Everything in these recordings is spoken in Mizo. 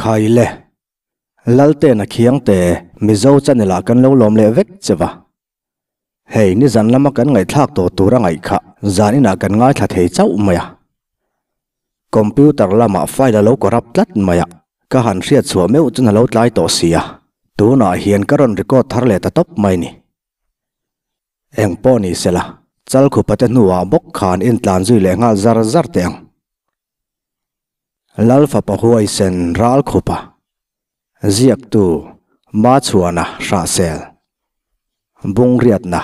Khai le. Laltena Khiangte Mizo channel ah kan lo lawm leh vek che va. Hei nizan lama kan ngaihthlak tawh tur a ngaih kha zan inah kan ngaithla thei chauh mai a. Computer lamah file a lo corrupt tlat mai a, ka han hriat chhuah meuh chuan a lo tlai tawh si a, tunah hian ka rawn record thar leh ta tawp mai ni. Eng pawh ni sela, Chalkhupa te hnuah bawk khan intlan zui leh nghal zar zar teh ang. Lal fapa huaisen Ralkhupa, ziaktu Machhuana Hrahsel, Bungriatna,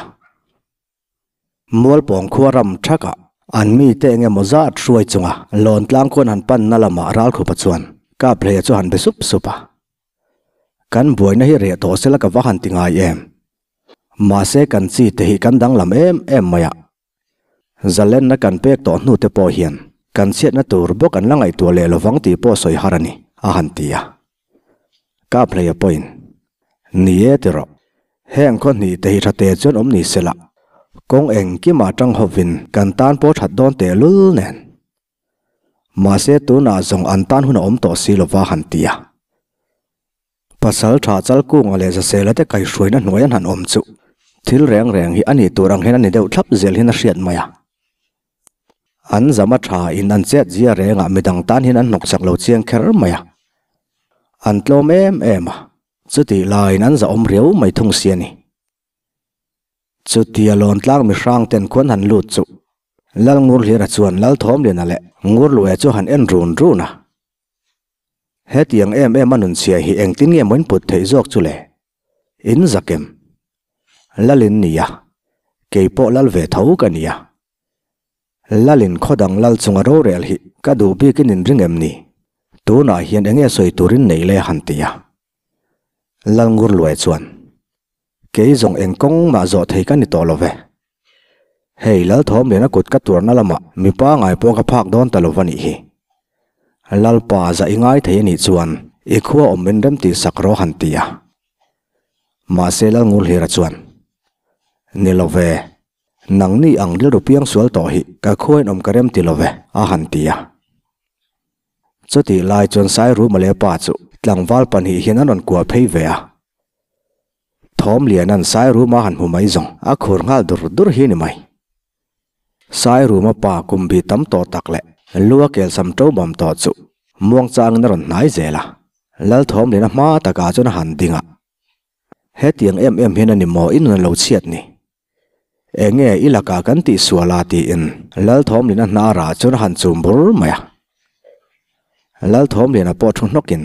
Mualpawng khua ram thakah an mite eng emaw zat hruai chunga lawn tlang khuan han panna lamah Ralkhupa chuan Kaphleia chu han be sup sup a. Kan buaina hi reh tawh sela ka va han ti ngai em? Mahse kan chi te hi kan danglam em em mai a. Zalenna kan pek tawh hnu te pawh hian kan chhiatna tur bawk an la ngaihtuah leh lovang tih pawh sawi har a ni, a han ti a. Kaphleia pawhin, Ni e ti rawh, heng khaw hnih te hi tha te chuan awm ni sela, kawng engkimah tang hovin kan tan pawh that dawn tehlul nen. Mahse tunah zawng an tan hun a awm tawh si lova han ti a. Pasal tha Chalkunga leh Zasela te kaihhruaina hnuai an han awm chu thil reng reng hi a nih tur ang hian a ni deuh thlap zel hian a hriat mai a. An zama tha in an chet zia rengah midang tan hian an hnawk chak lo chiang kher mai a. An tlawm em em a, chutih laiin an zahawm riau mai thung si a ni. Chutia Lawntlang mihrang ten khuan han lut chu Lal Ngurhlira chuan Lal Thawmliana leh Ngurluaia chu han en run run a. Hetiang em em a nunchhia hi engtin nge maw in put theih zawk chu le? In zakem. Lalin nia. Kei pawh lal ve tho ka nia. Lalin khawdang lal chunga rorel hi ka duh bikin in ring em ni? Tunah hian enge sawi turin nei le han ti a. Lal Ngurluaia chuan, Kei zawng eng kawng mah zawh thei ka ni tawh lo ve. Hei Lalthawmliana kut ka tuarna lamah mipa ngai pawh ka phak dawn ta lo va nih hi. Lalpa zah i ngai thei a nih chuan i khua awm min rem tih sak rawh han ti a. Mahse Lalngurhlira chuan, Ni lo ve, nangni ang rilru piang sual tawh hi ka khua in awm ka rem ti lo ve, a han ti a. Chutih lai chuan Sairuma leh pa chu tlangval pahnih hian an rawn kuah phei ve a. Thawm Liana'n Sairuma han hmu mai zawng a khur nghal dur dur hi ni mai. Sairuma pa kum bi tam tawh tak leh lu a kelsam to bam tawh chu muang changin a rawn hnai zel a. Lal Thawm Liana hma takah chuan a han ding a. Hetiang em em hian a ni maw i nun a lo chhiat ni? Enge i lakah kan tih sual a tiin Lalthawmliana hnarah chuan a han chum bur mai a. Lalthawmliana pawh thu hnawkin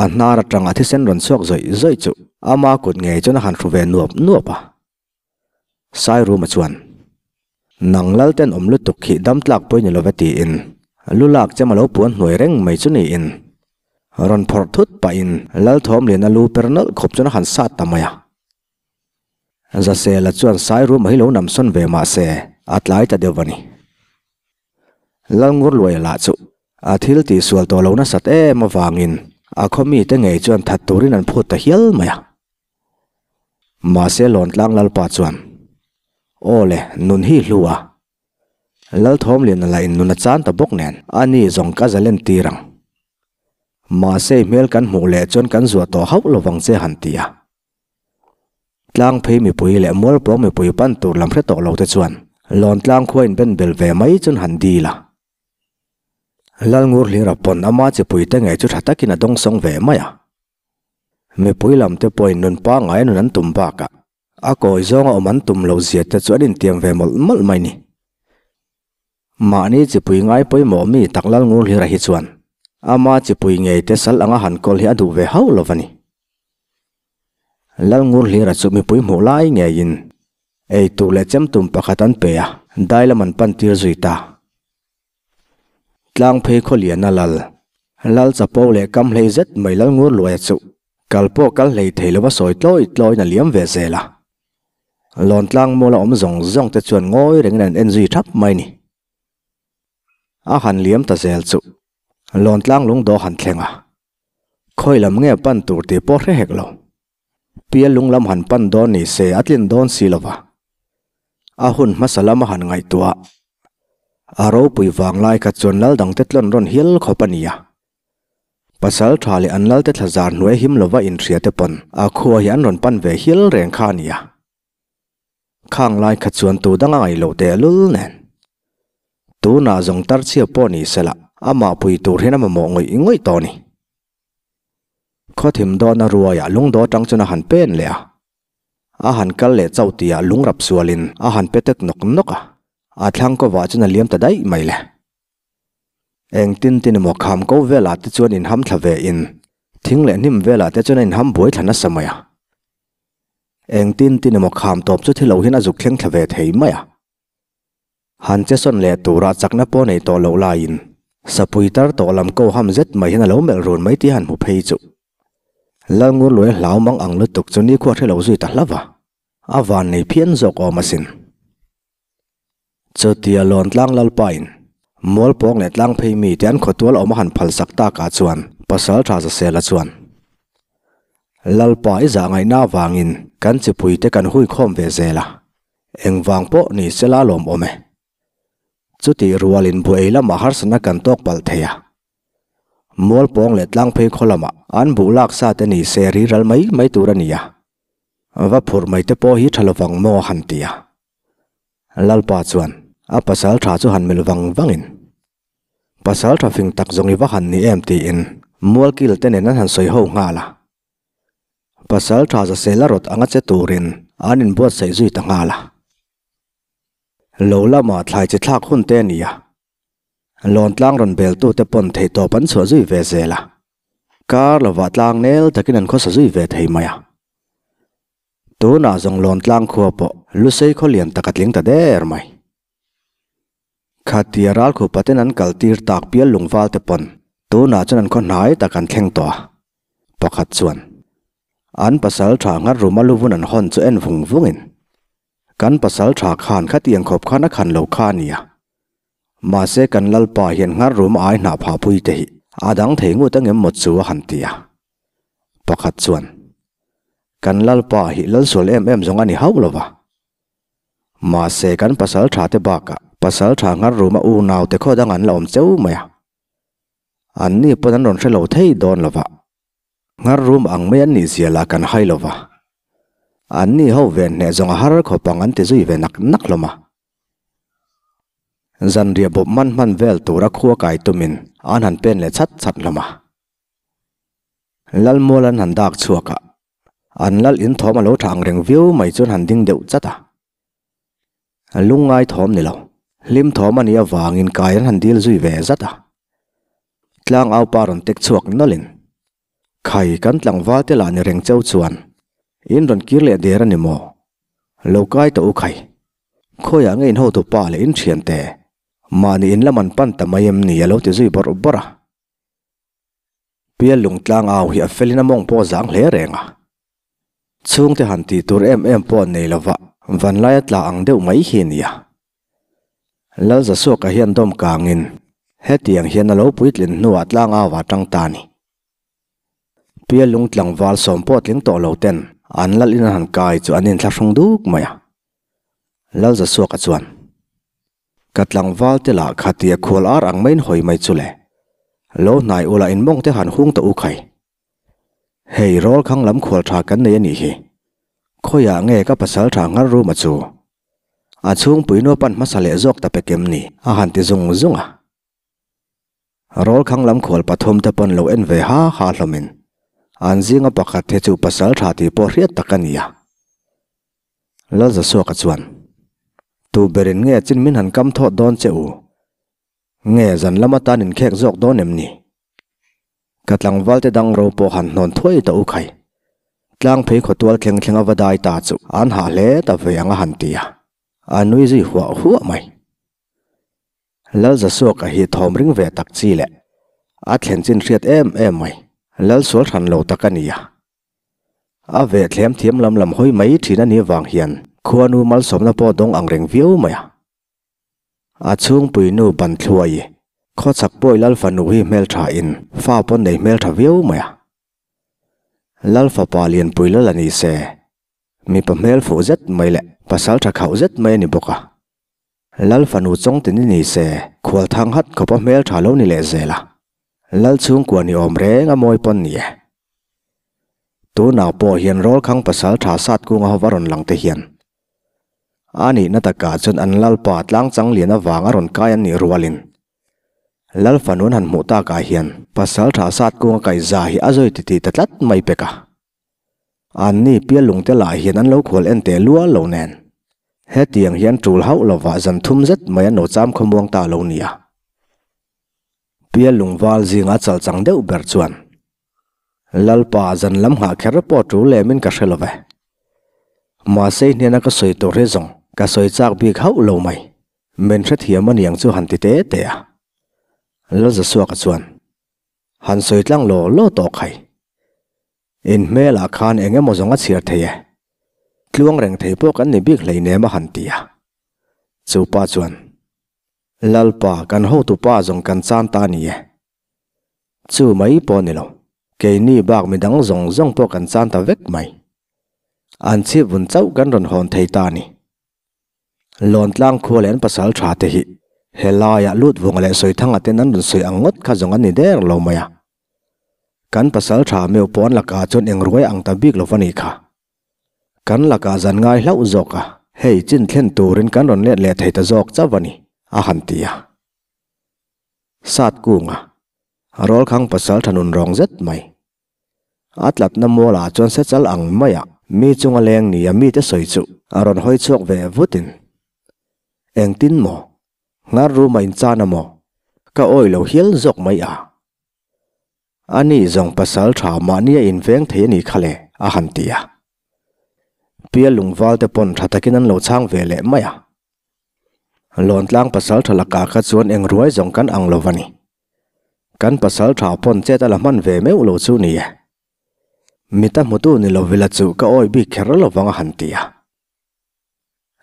a hnar atanga thisen rawn chhuak zawih zawih chu ama kut ngei chuan a han hru ve nuap nuap a. Sairuma chuan, Nang Lalten awm lutuk khi dam tlak pawh i ni love tiin lu lak chem a lo puan hnuai reng mai chu niin rawn phawrh thut pahin Lalthawmliana lu per nawlh khawp chuan a han sat ta mai a. Zasela chuan Sairuma hi lo namsawn ve mah se a tlai ta deuh a ni. Lalngurluaia lah chu a thil tihsual tawh lo nasat em avangin a khaw mite ngei chuan that turin an phut ta hial mai a. Mahse Lawntlang Lalpa chuan, Aw le, nun hi hlu a. Lalthawmliana lah in nun a chan ta bawk nen a ni zawng ka zalen tir ang. Mahse i hmel kan hmuh leh chuan kan zuah tawh hauh lovang che han ti a. Tlang phei mipui leh mualpawng mipui pan tur lam hre tawh lo te chuan Lawntlang khua in ben bel ve mai chuan han dil a. Lalngurhlira pawn ama chipui te ngei chu tha takin a dawngsawng ve mai a. Mipui lam te pawhin nun pangngai a nun an tum bakah a kawi zawnga awm an tum loh zia te chu an intiam ve mawlh mawlh mai ni. Mahni chipui ngai pawimawh mi tak Lalngurhlira hi chuan ama chipui ngei te sal anga han kawl hi a duh ve hauh lo va ni. Lalngurhlira chu mipui hmuh lai ngeiin ei tur leh chem tum pakhat an pe a, dai lam an pan tir zui ta. Tlang phei khaw lian a lal, Lal chapo leh kam hlei zet mai Lalngurluaia chu kal pawh kal hlei thei lova sawi tlawi tlawiin a liam ve zel a. Lawntlang mual a awm zawng zawng te chuan ngawi rengin an en zui thap mai ni. A han liam ta zel chu Lawntlang lungdaw han thleng a, Khawi lam nge pan tur tih pawh hre hek lo. Pial lung lam han pan dawn ni se a tlin dawn si lo va. A hun hmasa lam a han ngaihtuah a. A ropui vang lai kha chuan lal dangte tlawn rawn hial khawp a ni a. Pasalṭha leh an lalte thlazar hnuai him lova inhria te pawn a khua hi an rawn pan ve hial reng kha a nia. Khang lai kha chuan tu dang a ngaih loh tehlul nen. Tunah zawng tarchhia pawh ni sela amah pui tur hian a mamawh ngawih ngawih tawh a ni. Khawthim dawna ruaiah lungdaw atang chuan a han pen leh a. A han kal leh chauh tihah lungrap sualin a han pe tek nawk nawk a, a thlang kawvah chuan a liam ta daih mai le. Engtin tin emaw kham ko velah te chuan inham thla ve in, thing leh hnim velah te chuan a inham buai thla nasa mai a. Engtin tin emaw kham tawp chu thi lo hian a zuk thleng thla ve thei mai a. Han che sawn leh tura chakna pawh nei tawh loh laiin sapui tar tawh lam ko ham zet mai hian a lo melh run mai tih a han hmu phei chu. Lalngurluai hlau mang ang lutuk chu nikhua hre lo zui ta hlauh va, a van nei phian zawk awm asin. Chutia Lawntlang Lalpain Mualpawng leh Tlangphei mite an khawtual awm a han phalsak takah chuan Pasalṭha Zasela chuan Lalpa i zah ngaihna avangin kan chipuite kan hui khawm ve zel a, Engvang pawh ni sela lawm awm e. Chutih rualin buai lamah harsatna kan tawk palh thei a. Mualpawng leh tlangphei khaw lamah an buh lak sa te ni se ri ral mai mai tur a ni a. Va phurh mai te pawh hi tha lovang maw a han ti a. Lalpa chuan a pasal tha chu han melh vang vangin, Pasal tha fing tak zawng i va han ni em tiin mualkil te nen an han sawi ho nghal a. Pasal tha za sela rawt anga che turin an inbuatsaih zui ta nghal a. Lo lama thlai chi thlak hun te a ni a. Lawntlang rawn beltute pawn theihtawp an chhuah zui ve zel a. Kar lovah tlang nel takin an khawsa zui ve thei mai a. Tunah zawng Lawntlang khua pawh Lusei khaw lian tak a tling ta der mai. Khatia ralkhupa ten an kal tir tak pial lungval te pawn tunah chuan an khaw hnai tak an thleng tawh a. Pakhat chuan an pasal tha nghat ruma luvun an hawn chu en vung vungin kan pasal tha khan khatiang khawp khan a khan lo kha a nia. Mahse kan lalpa hian nghat rum ai hnah phah pui te hi a dang thei ngut angem maw chu a han ti a. Pakhat chuan kan lalpa hi lalsual em em zawng a ni hauh lova. Mahse kan pasal tha te bakah pasal tha nghar ruma unau te khaw dang an la awm cheu mai a. An ni pawn an rawn hre lo thei dawn lo va. Nghar rum ang mai an nih zia lah kan hai lo va. An ni ho ve hneh zawng a har khawp ang an ti zui ve nak nak hlawm a. Zanriah bawp hman hman vel tura khua kai tumin an han pen leh chat chat hlawm a. Lalmual an han dak chhuak a, an lal in thawm a lo tha ang reng viau mai chuan han ding deuh chat a. Lungngai thawm ni lo, hlim thawm a nih avangin kai an han dil zui ve zat a. Tlang aupa rawn tek chhuak nawlhin, Khai kan tlangval te lah ni reng cheu chuan in rawn kir leh der a ni maw? Lo kai tawh u khai. Khawiah nge in hotupa leh in thiante mahni in lam an pan ta mai em ni a lo ti zui bawrh bawrh a. Pial lungtlang au hi a felin a mawng pawh a zang hle reng a. Chhungte han tih tur em em pawh an nei lova, vanlaia tla ang deuh mai hi a ni a. Lalzasuaka hian dawm kangin hetiang hian a lo puitlin hnuah tlang au ah tang ta a ni. Pial lungtlangval sawm pawh tling tawh lo ten an lal in an han kai chu an inthlahrung duk mai a. Lalzasuaka chuan. Ka tlangval te lah kha tia khual ar ang maiin hawi mai chu le. Lo hnai ula in mawng te han hung tawh u khai. Hei rawl khang lam khual tha kan nei a nih hi. Khawiah nge ka pasal tha nghar ruma chu? A chhungpui nu a pan hmasa leh zawk ta pek em ni? A han ti zung zung a. Rawl khang lam khual pathum te pawn lo en ve ha ha hlawmin an zinga pakhat hi chu pasal tha tih pawh hriat tak a ni a. Lalzasuaka chuan, Tu berin nge chin min han kam thawt dawn che u? Nge zan lam atan inkhek zawk dawn em ni? Ka tlangval te dang ro pawh han hnawn thuai ta u khai. Tlang phei khawtual thleng thleng a va dai ta chu an hah hle ta ve ang a han ti a, a nui zui huah huah mai. Lalzasuaka hi thawm ring ve tak chi leh a thlen chin hriat em em mai. Lalsual hran lo tak a ni a. A ve thlem thiam lam lam hawi mai thin a nih vang hian khuanu malsawmna pawh dawng ang reng viau mai a. A chhungpui nu ban thluai khawchhak pawi Lalfanu hi hmeltha in fa pawn nei hmeltha viau mai a. Lalfapa lianpui lal a ni se, mipa hmel fuh zet mai leh pasal tha khauh zet mai a ni bawk a. Lalfanu chawng tin i ni se, khual thang hat khawpa hmeltha lo ni leh zel a. Lal chhungkua ni awm reng a mawi pawn ni e. Tunah pawh hian Rawlkhang pasaltha Satkunga ho va rawn lang te hian a nihna takah chuan an lalpa tlangchang lian avang a rawn kai an nih rualin Lal fanu an han hmuh takah hian pasaltha Satkunga kaihza hi a zawi titih ta tlat mai pek a. Anni pial lungte lah hian an lo khual en teh lual lo nen. Hetiang hian tul hauh lovah zan thum zet mai an lo cham khawmuang ta lo nia. Pial lungval zinga chal chang deuh ber chuan, Lalpa zan lam nghah kher pawh tul lemin ka hre lo ve. Mahse i hnena ka sawi tur hi zawng ka sawi chak bik hauh lo mai. Min hrethiam aniang chu han ti te te a. Lalzasuaka chuan, Han sawi tlang law law tawh khai. In hmelah khan eng emaw zawng a chhiar thei e. Tluang reng thei pawh kan ni bik hleinem a han ti a. Chu pa chuan, Lalpa, kan hotu pa zawng kan chan ta a ni e. Chu mai pawh ni lo, keini bak midang zawng zawng pawh kan chan ta vek mai. An chhip vun chauh kan rawn hawn thei ta a ni. Lawntlang khua leh an pasal tha te hi helaiah lut vunga leh Sawithanga ten an rawn sawi ang ngawt kha zawng an ni der lo mai a. Kan pasal tha meuh pawh an lakah chuan eng ruai ang ta bik lo va nih kha. Kan lakah zan ngai hlauh zawk a, hei chin thlen turin kan rawn let leh thei ta zawk chauh a ni, a han ti a. Sat kunga Rawlkhang pasal tha nun rawng zet mai. A tlatna mualah chuan sechal ang maia mi chunga leng nia mite sawi chu a rawn hawi chhuak ve vutin, Engtin maw? Nghar ruma inchan a maw? Ka awi lo hial zawk mai a. Ani zawng pasal tha mahni a inveng thei a nih kha le, a han ti a. Pial lungval te pawn tha takin an lo chhang ve leh mai a. Lawntlang pasal tha lakah kha chuan eng ruai zawng kan ang lo va ni. Kan pasal tha pawn chet a la hman ve meuh lo chu ni e. Mita hmutu ni lo vila chu ka awi bik kher lo vang a han ti a.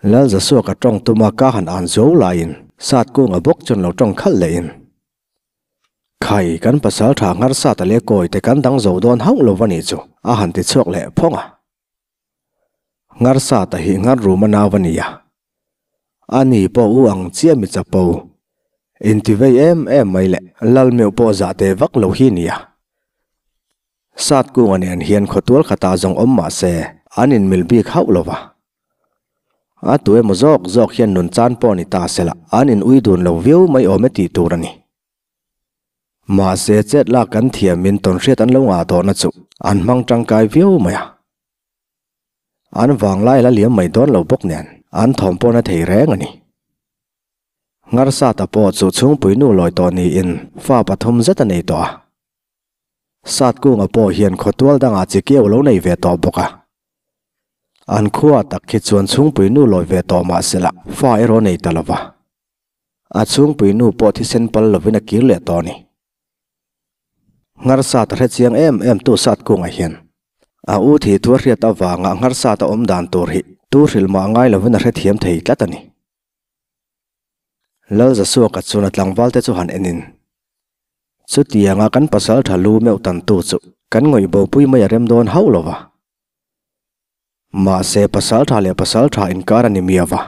Lal Zasuaka tawng tuma ka han an zo laiin Satkunga bawk chuan lo tawng khalh leh in. Khai, kan pasal tha nghar sat a leh kawi te kan dang zo dawn hauh lo va nih chu a han ti chhuak leh phawng a. Nghar sat a hi nghar rum a nau a ni a. A ni pawh u ang chiah mi chapo. Inti vei em em mai leh lal meuh pawh zah teh vak lo hi nia. Sat kunga nen hian khawtual khatah zawng awm mah se an inmil bik hauh lo va. A tu emaw zawk zawk hian nun chan pawh ni ta sela an in ui dun lo viau mai awm e tih tur a ni. Mahse chet lak kan thiamin tawnhriat an lo ngah tawhna chu an hmang tangkai viau mai a. An vanglai la liam mai dawn lo bawk nen an thawm pawh na thei reng a ni. Ngarsata pawh chu chhungpui nu lawi tawh niin fa pathum zet a nei tawh a. Satkunga pawh hian khawtual dangah chi keu lo nei ve tawh bawk a. An khua tak khi chuan chhungpui nu lawi ve tawh mah sela fa erawh nei ta lo va. A chhungpui nu pawh thisen pal lovin a kir leh tawh a ni. Ngharsat a hre chiang em em tu Satkunga hian a u thi thu a hriat avanga Ngharsat a awm dan tur hi tu hrilh mah ngai lovin a hrethiam thei tlat a ni. Lal Zasuaka chuan a tlangval te chu han en in, Chutianga kan pasal tha lu meuh tan tu chu kan ngawih bopui mai a rem dawn hauh lo va. Mahse pasal tha leh pasal tha inkar a ni miau va.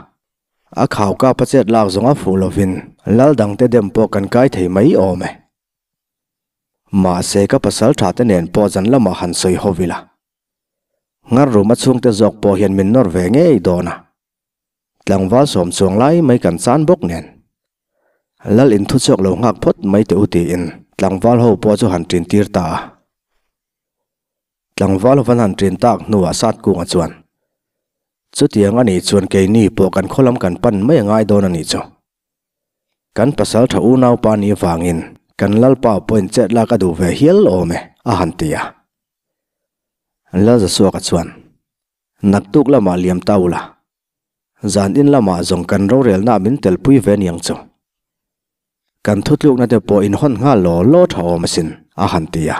A khau kap a chet lak zawng a fuh lovin lal dangte dem pawh kan kai thei mai awm e. Mahse ka pasal tha te nen pawh zan lamah han sawi ho ila. Ngar rum a chhungte zawk pawh hian min nawr ve ngei dawn a. Tlangval sawm chuang lai mai kan chan bawk nen. Lal in thuchhuak lo nghak phawt mai teh u tiin tlangval ho pawh chu han ṭin tir ta a. Tlangval ho van han ṭin tak hnuah Satkunga chuan, Chutiang a nih chuan keini pawh kan khaw lam kan pan mai a ngai dawn a nih chu. Kan pasal tha unaupa ni vangin kan lalpa pawhin chet lak a duh ve hial awm e, a han ti a. Lal Zasuaka chuan, Naktuk lamah liam ta ula, zan in lamah zawng kan rorelna min telpui ve niang chu. Kan thutlukna te pawh in hawn nghal law law tha awm asin, a han ti a.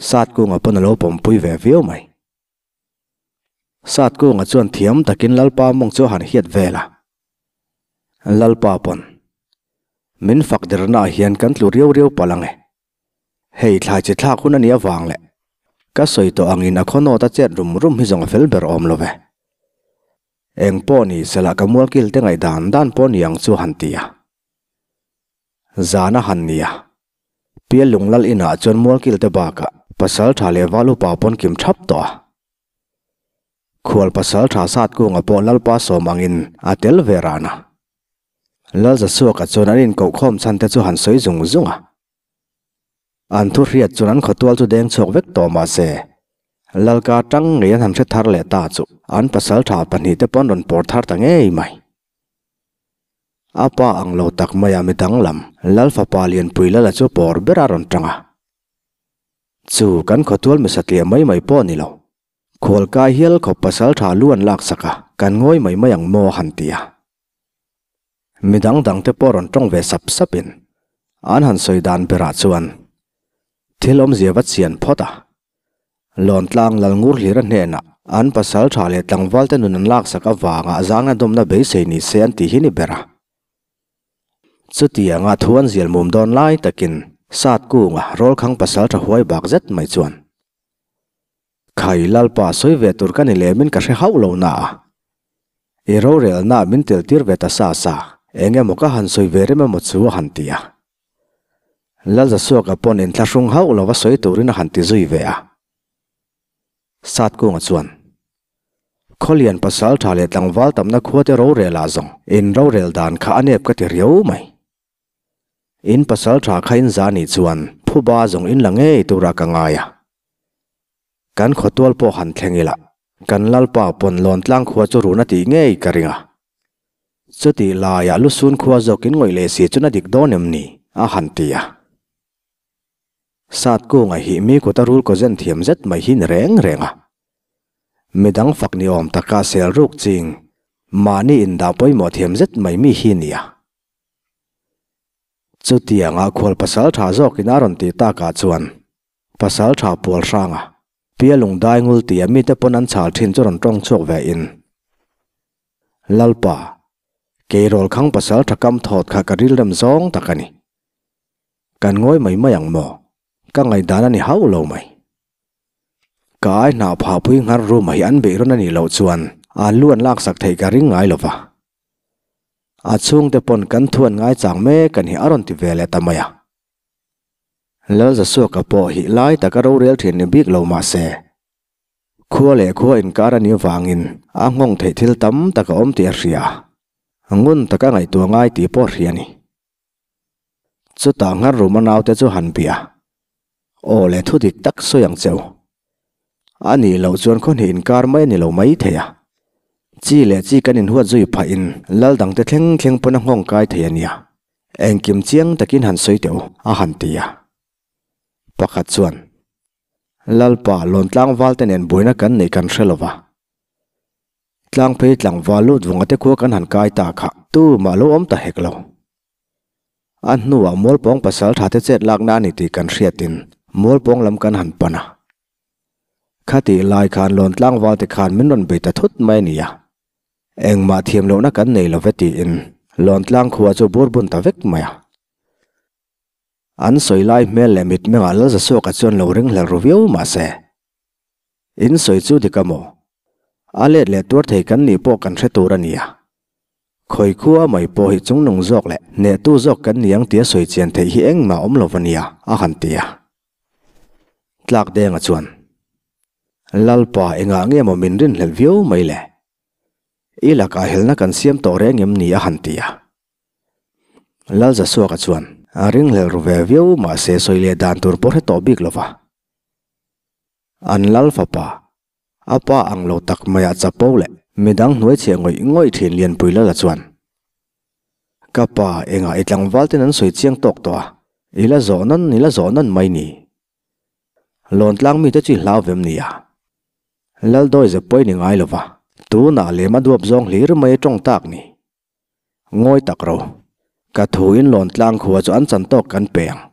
Satkunga pawn a lo pawmpui ve viau mai. Satkunga chuan thiam takin Lalpa mawng chu a han hiat vel a. Lalpa pawn, Min fak dernaah hian kan tlu riau riau palh ang e. Hei thlai chi thlak hun a nih avang leh ka sawi tawh angin a khawnawt a chet rum rum hi zawng a fel ber awm lo ve. Eng pawh ni sela ka mualkil te ngaih dan dan pawh ni ang chu han ti a. Zan a han ni a. Piallung lal inah chuan mualkil te bakah pasal tha leh val upa pawn kim thap tawh a. Khual pasal tha sat kunga pawh lalpa sawm angin a tel ve ran a. Lal Zasuaka chuan an inkohkhawm chhan te chu han sawi zung zung a. An thu hriat chuan an khawtual chu deng chhuak vek tawh mah se, Lalka tang ngei an han hre thar leh ta chu an pasal tha pahnihte pawn rawn pawr thar ta ngei mai. A pa ang lo tak maia mi danglam Lal fapa Lianpui Lala chu pawr ber a rawn tang a. Chu kan khawtual mi satliah mai mai pawh a ni lo. Khualkai hial khawp pasal tha lu an laksak a, kan ngawi mai mai ang maw a han ti a. Mi dang dang te pawh rawn tawng ve sap sapin an han sawi dan berah chuan thil awmzia va chian phawt a. Lawntlang Lalngur Hlira hnenah an pasal tha leh tlangval te nun an laksak avanga zangna dawmna beisei ni se an tih hi ni ber a. Chutianga thu an zial mum dawn lai takin Sat kunga rawlkhang pasal tha huai bak zet mai chuan Khai Lalpa sawi ve tur ka ni lemin ka hre hauh lo na a. I rorelna min tel tir ve ta sa sa, eng emaw ka han sawi ve rem emaw chu a han ti a. Lalzasuaka pawn inthlahrung hauh lova sawi turin a han ti zui ve a. Satkunga chuan, Khawlian pasal tha leh tlangval tamna khuate rorelah zawng in rorel dan kha a nep ka ti riau mai. In pasal tha kha in za nih chuan phuba zawng in la ngei tura ka ngai a. Kan khawtual pawh han thleng ila, kan lalpa pawn lawn tlang khua chu run a tih ngei ka ring a. Chutih laiah lusun khua zawk in ngawih leh si chuan a dik dawn em ni? a han ti a. Sat kunga hi mi kuta rul kaw zen thiam zet mai hi ni reng reng a. Midang fak ni awm taka sel ruk ching, mahni indah pawimawh thiam zet mai mi hi ni a. Chutianga khual pasal tha zawkin a rawn tih takah chuan pasal tha pual hranga Pialung dai ngul tia mite pawn an chhal thin chu rawn tawng chhuak ve in Lalpa, keirawl khang pasal tha kam thawt kha ka rilrem zawng tak a ni. Kan ngawi mai mai ang maw? Ka ngaihdan a ni hauh lo mai. Ka ai hnah phah pui nghar room ah hi an beih rawn a nih loh chuan an lu an laksak theih ka ring ngai lo va. A chhungte pawn kan thu an ngaichang mek a ni a rawn ti ve leh ta mai a. Lalzasuaka pawh hi lai taka rorel thin ni bik lo mah se, khua leh khua inkar a nih vangin a nghawng theih thil tam tak a awm tih a hria a, ngun taka ngaihtuah ngai tih pawh a hria a ni. Chutah nghar ruma naute chu han bia. Aw le thu dik tak sawi ang cheu. A nih loh chuan khaw hnih inkar mai a ni lo mai thei a. Chi leh chi kan inhuat zui phah in lal dangte thleng thleng pawn a nghawng kai thei a nia. Engkim chiang takin han sawi teh u, a han ti a. Pakhat chuan, Lalpa, Lawntlang valte nen buaina kan neih kan hre lo va. Tlangphei tlangval lut vunga te khua kan han kai ta kha tu mah lo awm ta hek lo. A hnuah Mualpawng pasal tha te chet lakna a ni tih kan hriatin Mualpawng lam kan han pan a. Khatih lai khan lawn tlangval te khan min rawn bei ta thut mai a ni a. Engmah thiam lohna kan nei lo ve tiin lawn tlang khua chu bur bun ta vek mai a. An sawi lai hmel leh mitmengah Lalzasuaka chuan lo ringhlel ru viau mah se. In sawi chu dik a maw? A let leh tuar thei kan nih pawh kan hre tur a nia. Khawi khua mai pawh hi chungnung zawk leh hnehtu zawk kan ni ang tia sawi chian theih hi engmah awm lo va nia, a han ti a. Tlak Denga chuan, Lalpa engah nge maw min rinhlelh viau mai le? I lakah helna kan siam tawh reng em ni? a han ti a. Lalzasuaka chuan, A ringhlelh ru ve viau mahse sawi leh dan tur pawh hre tawh bik lo va. An lal fapa, a pa ang lo tak maiah chapo leh midang hnuaichhiah ngawih ngawih thin Lianpui Lala chuan, Ka pa, engah i tlangval ten an sawi chiang tawk tawh a, i la zawh nawn, i la zawh nawn mai ni. Lawntlang mite chu i hlau vem nia. Lal dawi zep pawh i ni ngai lo va, tunah lem a duap zawng hlir mai a tawng tak ni. Ngawi tak ro. Ka thu in Lawntlang khua chu an chan tawk kan pe ang.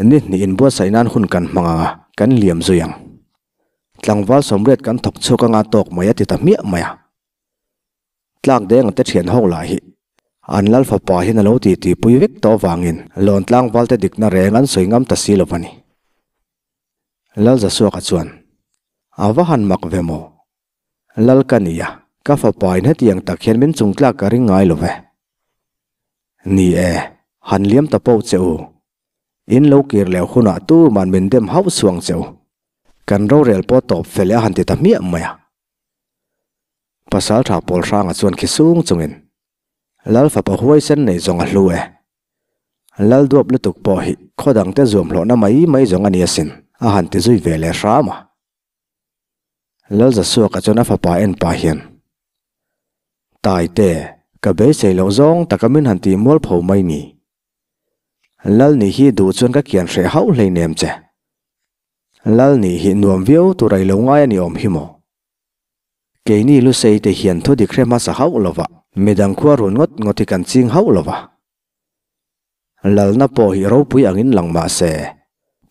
Ni hnih inbuatsaih nan hun kan hmang ang a, kan liam zui ang. Tlangval sawmriat kan thawk chhuak anga tawk mai a ti ta hmiah mai a. Tlak deng te thian ho lah hi an lal fapa hian a lo ti ti pui vek tawh avangin Lawntlang valte dikna reng an sawi ngam ta si lo a ni. Lalzasuaka chuan, A va han mak ve maw? Lal ka ni a, ka fapa in hetiang tak hian min chung tlak ka ring ngai lo ve. Ni e, han liam ta poh che u. In lo kir leh hunah tuman min dem hauh suang che u. Kan rorel pawh tawp fel e a han ti ta hmiah mai a. Pasaltha pawl hranga chuan khi sung chungin, Lal fapa huaisen nei zawng a hlu e. Lal duap lutuk pawh hi khaw dangte zuam hlawhna mai mai zawng a ni asin, a han ti zui ve leh hram a. Lal Zasuaka chuan a fapa en pah hian, Taite, ka beisei loh zawng taka min han tih mualpho mai ni. Lal nih hi duh chuan ka kian hreh hauh hleinem che. Lal nih hi nuam viau tur a i lo ngai a ni awm hi maw? Keini Lusei te hian thu dik hre hmasa hauh lova, midang khua run ngawt ngawt hi kan ching hauh lova. Lalna pawh hi ropui angin lang mah se,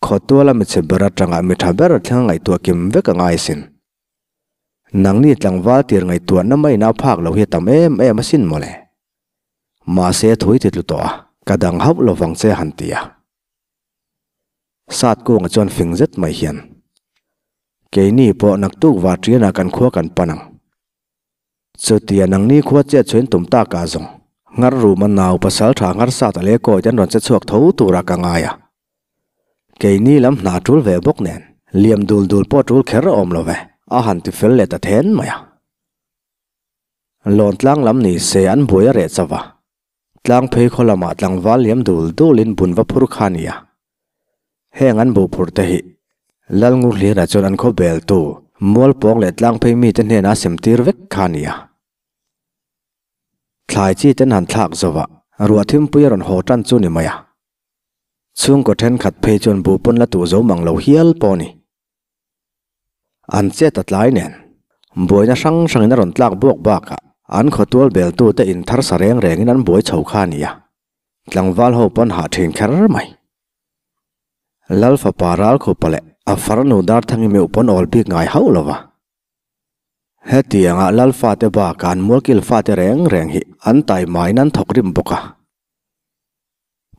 khawtuala michhe ber atanga mi tha ber thleng ngaihtuah kim vek a ngai sin. Nangni tlangval tir ngaihtuahna maina phak lo hi a tam em em asin mawle. Mahse thui ti tlu tawh a, ka dang hauh lovang che han ti a. Sat kunga chuan fing zet mai hian, Keini pawh naktuk Varṭianah kan khua kan pan ang. Chutia nangni khua chet chhuin tum tak ah zawng, ngar ruma nau pasal tha ngar sat a leh kawi te an rawn che chhuak tho turah ka ngai a. Keini lam hna tul ve bawk nen, liam dul dul pawh tul kher a awm lo ve, a han ti fel leh ta then mai a. Lawntlang lam ni se an buai a reh chauh a. Tlang phei khaw lamah tlangval liam dul dulin bun va phur kha a ni a. Heng an bu phur te hi Lalngurhliana chuan an khaw beltu Mualpawng leh tlang phei mite hnenah a sem tir vek kha a ni a. Thlai chi ten han thlak zova ruah thimpui a rawn haw tan chu ni mai a. Chhungkaw thenkhat phei chuan bu pawn la tuh zo mang lo hial pawh a ni. An chet a tlai nen, buaina hrang hrangin a rawn tlak buak bakah an khawtual beltute in thar sa reng rengin an buai chho kha a ni a, tlangval ho pawn hah thin kher mai. Lal fapa Ralkhupa leh a farnu Darthangi meuh pawn awl bik ngai hauh lo va. Hetianga Lal fate bakah an mualkil fate reng reng hi an taimain an thawk rim bawk a.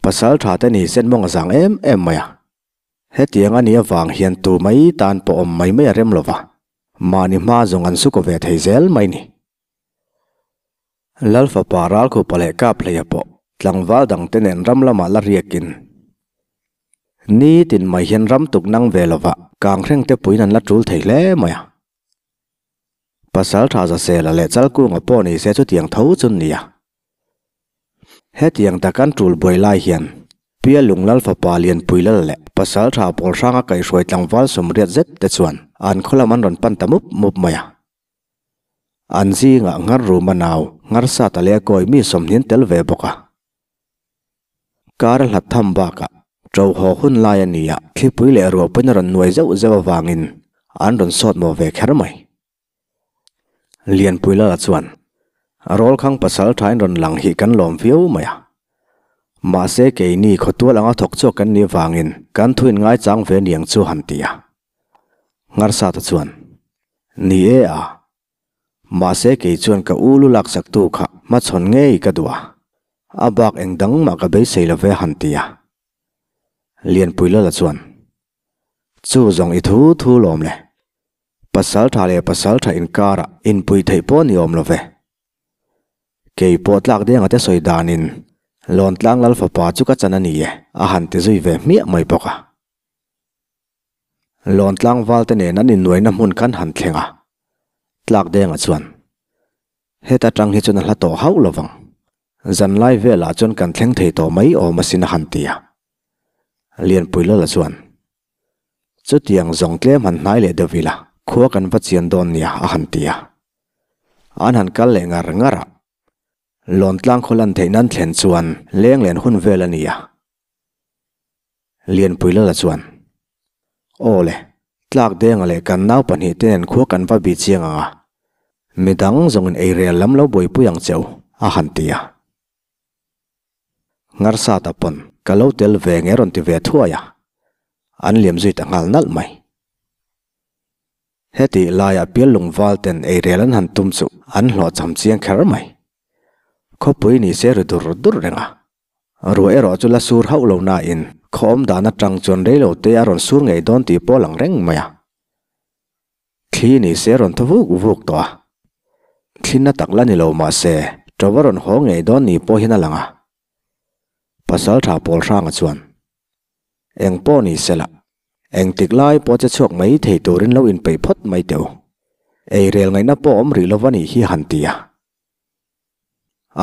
Pasal tha te ni sen mawng a zang em em mai a. Hetiang a nih avang hian tu mai tan pawh awm mai mai a rem lo va, mahni hma zawng an su kaw ve thei zel mai ni. Lal fapa Ralkhupa leh Kaphleia pawh tlangval dangte nen ram lamah la riakin nitin mai hian ram tuk nang ve lova kanghrengte puiin an la tul thei hle mai a. Pasal tha Zasela leh Chalkunga pawh ni se chutiang tho chu nia. Hetiang tak an tul buai lai hian Pia Lunglal fapa Lianpui Lal leh Pasal tha pawl hranga kaihhruai tlangval sawmriat zet te chuan an khaw lam an rawn pan ta mup mup mai a. An zingah ngar ruma nau ngar sat a leh kawi mi sawmhnin tel ve bawk a. Kar a hlat tham bakah ṭo haw hun lai a ni a, thlipui leh ruahpuiin a rawn nuai zeuh zeuh avangin an rawn sawt maw ve kher mai. Lianpui Lala chuan, Rawlkhang pasal thain rawn lang hi kan lawm viau mai a. Mahse keini khawtual anga thawk chhuak kan nih avangin kan thuin ngaichang ve niang chu han ti a. Ngarsata chuan, Ni e a. Mahse kei chuan ka u lu laksaktu kha hmachhawn ngei ka duh a, a bak eng dang mah ka beisei lo ve han ti a. Lianpui Lala chuan, Chu zawng i thu thu lawm le. Pasal tha leh pasal tha inkarah inpui theih pawh ni awm lo ve. Kei pawh tlak denga te sawi danin Lawntlang Lal fapa chu ka chan a ni e a han ti zui ve hmiah mai bawk a. Lawn tlangval te nen an innuaina hmun khan han thleng a, tlak denga chuan, Heta tang hi chuan a hla tawh hauh lo vang. Zanlai velah chuan kan thleng thei tawh mai awm asin a han ti a. Lianpui Lala chuan, Chutiang zawng tlem han hnai leh deuh ila, khua kan va chian dawn nia a han ti a. An han kal leh ngar ngar a. Lawntlang khaw lan theih nan thlen chuan leng len hun vel a ni a. Lianpui Lala chuan, Aw le, tlak denga leh kan nau pahnihte nen khua kan va bih chiang ang a, midang zawngin eirel lam lo buaipui ang cheu, a han ti a. Ngarsata pawn ka lo tel ve nge rawn ti ve thuai a, an liam zui ta nghal nalh mai. Hetih laiah pial lungval ten eirel an han tum chu an hlawhchham chiang kher mai. Khawpui ni se ri dur dur reng a. Ruah erawh chu la sur hauh lo nain khaw awm dan atang chuan reilo te a rawn sur ngei dawn tih pawh a lang reng mai a. Thli ni se rawn thaw vuk vuk tawh a. Thli na tak la ni lo mahse ṭo va rawn haw ngei dawn ni pawh hian a lang a. Pasal tha pawl hranga chuan. Eng pawh ni sela, engtik lai pawh che chhuak mai thei turin lo inpeih phawt mai teh u. Ei rel ngaihna pawh awm rih lova nih hi han ti a.